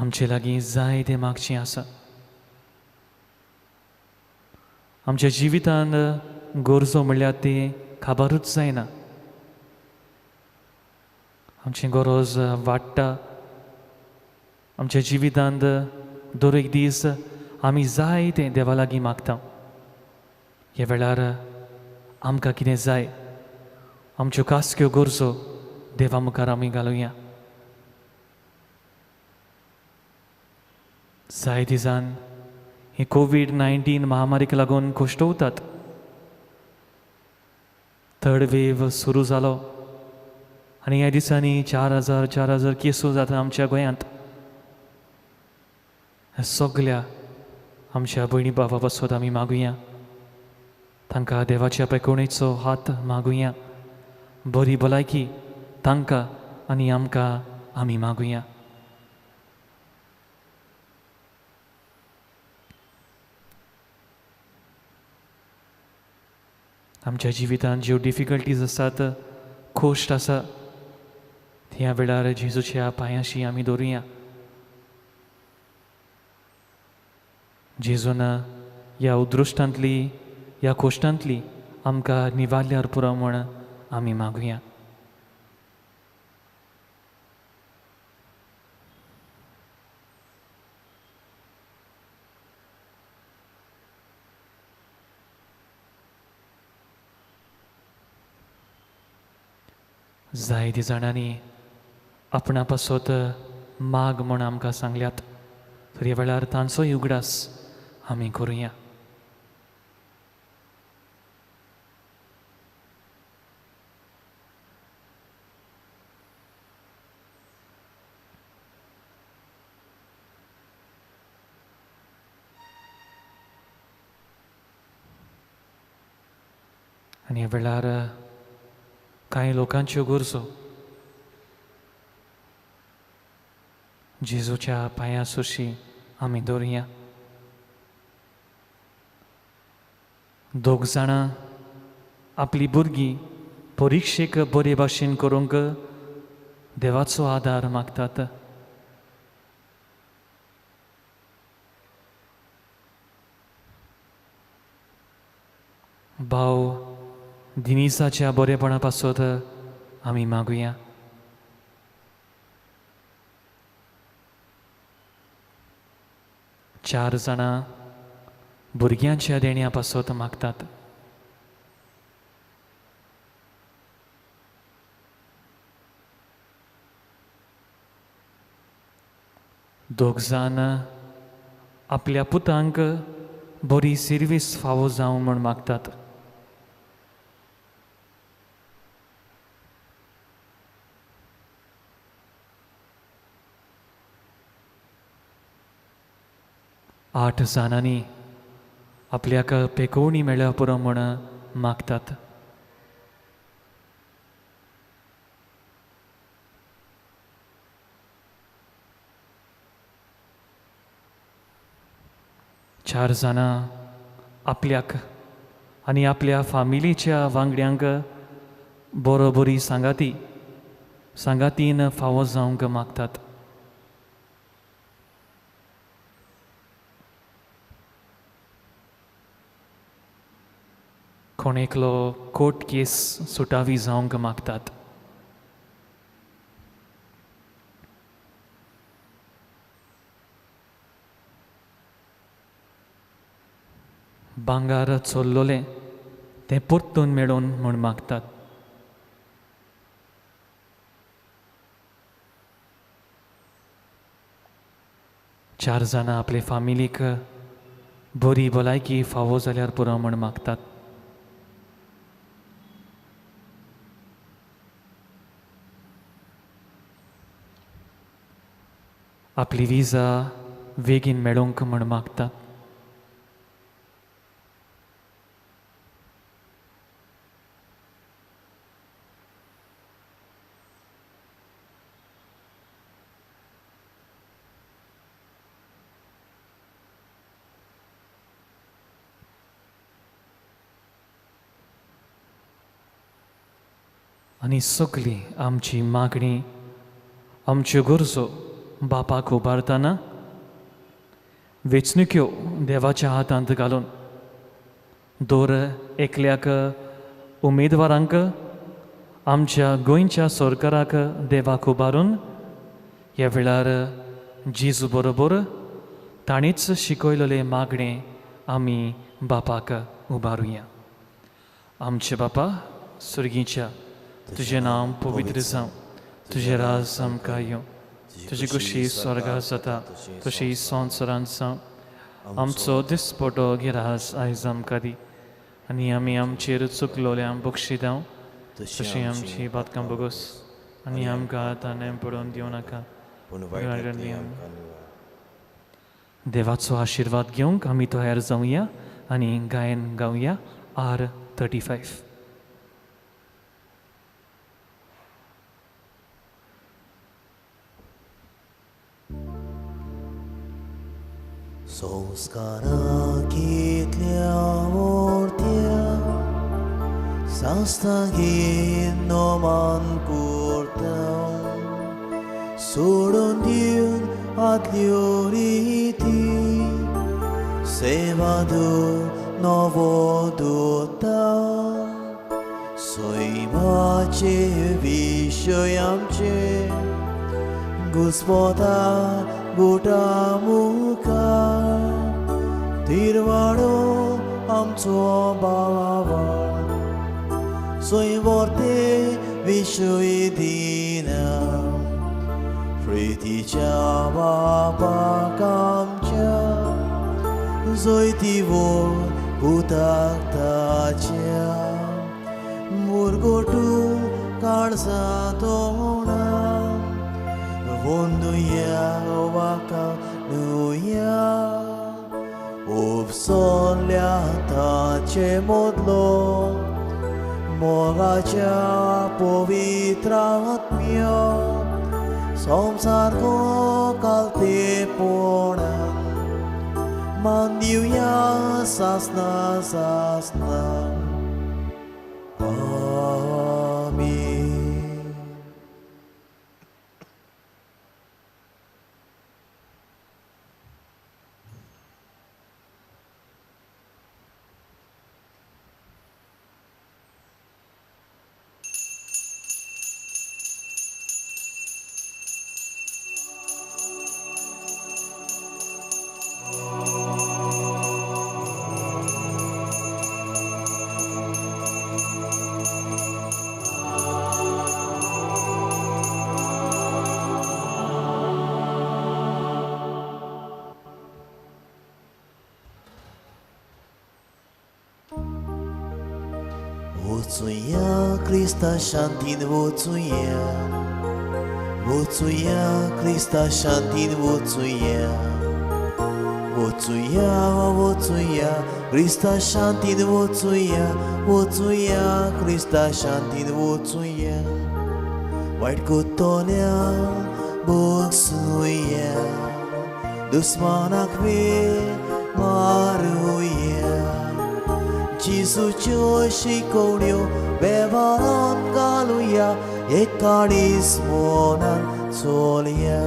आमचे लागीं जायतें मागचें आसा. आमच्या जिवितांत गरजो म्हणल्यार ती खबरूच जायना. आमची गरज वाडटा. आमच्या जिवितांत दर एक दीस आमी जायतें देवा लागीं मागता. ह्या वेळार आमकां कितें जाय, आमच्यो खासक्यो गरजो देवा मुखार आमी घालुया. जायते जाण ही कोवीड-19 महामारीक लागून कोश्टवतात. थर्ड वेव सुरू जालो आनी ह्या दिसांनी 4000 केसो जाता आमच्या गोंयांत. सगल्या आमच्या भयणी बाबा पासत आमी मागुया, तांकां देवाच्या पेकोणेचो हात मागुया, बरी भलायकी तांकां आनी आमकां आमी मागुया. आमच्या जिवितांत ज्यो डिफिकल्टीज आसात, खोश्ट आसा, ह्या वेळार जेजूच्या पांयांशी आमी दवरुया. जेजून ह्या उदृश्टांतली, ह्या कोश्टांतली आमकां निवारल्यार पुरो म्हूण आमी मागुया. जायते जाणांनी आपणा पासत माग म्हूण आमकां सांगल्यात, तर ह्या वेळार तांचोय उगडास आमी करुया. आनी ह्या वेळार कांय लोकांच्यो गरजो जेजूच्या पांया सोशी आमी दवरुया. दोग जाणां आपली भुरगीं परिक्षेक बरे भाशेन करूंक देवाचो आदार मागतात. भाव दिनिसाच्या बरेपणा पासत आमी मागुया. चार जाणां भुरग्यांच्या देण्या पासत मागतात. दोग जाण आपल्या पुतांक बरी सिर्वीस फावो जावं म्हूण मागतात. आठ जाणांनी आपल्याक पेकोवणी मेळ्ळ्या पुरो म्हूण मागतात. चार जाणां आपल्याक आनी आपल्या फामिलीच्या वांगड्यांक बरोबरी सांगाती सांगातीन फावो जावंक मागतात. कोण एकलो कोर्ट केस सुटावी जावंक मागतात. भांगर चोरलोलें तें परतून मेळोवन म्हूण मागतात. चार जाणां आपले फामिलीक बरी भलायकी फावो जाल्यार पुरो म्हूण मागतात. आपली विजा बेगीन मेळोवंक म्हूण मागतात. आनी सगली आमची मागणी, आमच्यो गरजो बापाक उबारतना वेंचणुक्यो देवाच्या हातांत घालून दर एकल्याक उमेदवारांक आमच्या गोंयच्या सरकाराक देवाक उबारून ह्या वेळार जेजू बरोबर ताणेच शिकयलेलें मागणें आमी बापाक उबारुया. आमचे बापा सुर्गीच्या, तुजें नांव पवित्र जावं, तुजें राज आमकां येवं, तुजी खुशी स्वर्गार जाता तशी संवसारांत जावं. आमचो दिसपटो गिरास आयज आमकां दी आनी आमी आमचेर चुकलोल्यांक बक्षी धांव तशी आमची बातकां बोगस आनी आमकां ताणें पडोवन दिवं नाका. पूण वायटांतली आमकां निवार. देवाचो आशिर्वाद घेवंक आमी तयार जावया आनी गायन गावया आर 35. संस्कारा कितल्या मोठ्या संस्थागीत नोमान करता सोडून दिवन आदल्यो रिती सेवा नवो दोता सैमाचे विशय आमचे घुस्पता गोटा मुखार तिरवाडो आमचो बावाळ स्वयंवर्ते विशय दिना प्रितीच्या बापाक आमच्या जैती पुताक ताच्या मुरगोटू काळजा तोंडा वंदुया वाका नुया उपसल्या ताचे मदलो मोगाच्या पवित्र आत्म्या संवसार कालतेपणान मान दिवया सासना सासना. आमीन. वचुया क्रिस्ता शांतीन वचुया, वचुया क्रिस्ता शांतीन वचुया, वचुया वचुया क्रिस्ता शांतीन वचुया, वचुया क्रिस्ता शांतीन वचुया. वायट कोत्तोल्या बोगसुया, दुस्मानाक वेळ मारुया, जेजूच्यो शिकोवण्यो वेव्हारान घालुया, एकाडीस मनान चोलया.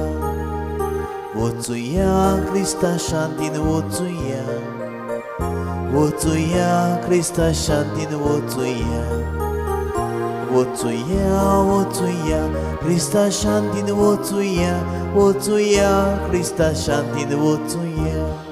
वचुया क्रिस्ता शांतीन वचुया, वचुया क्रिस्ता शांतीन वचुया, वचुया वचुया क्रिस्ता शांतीन वचुया, वचुया क्रिस्ता शांतीन वचुया.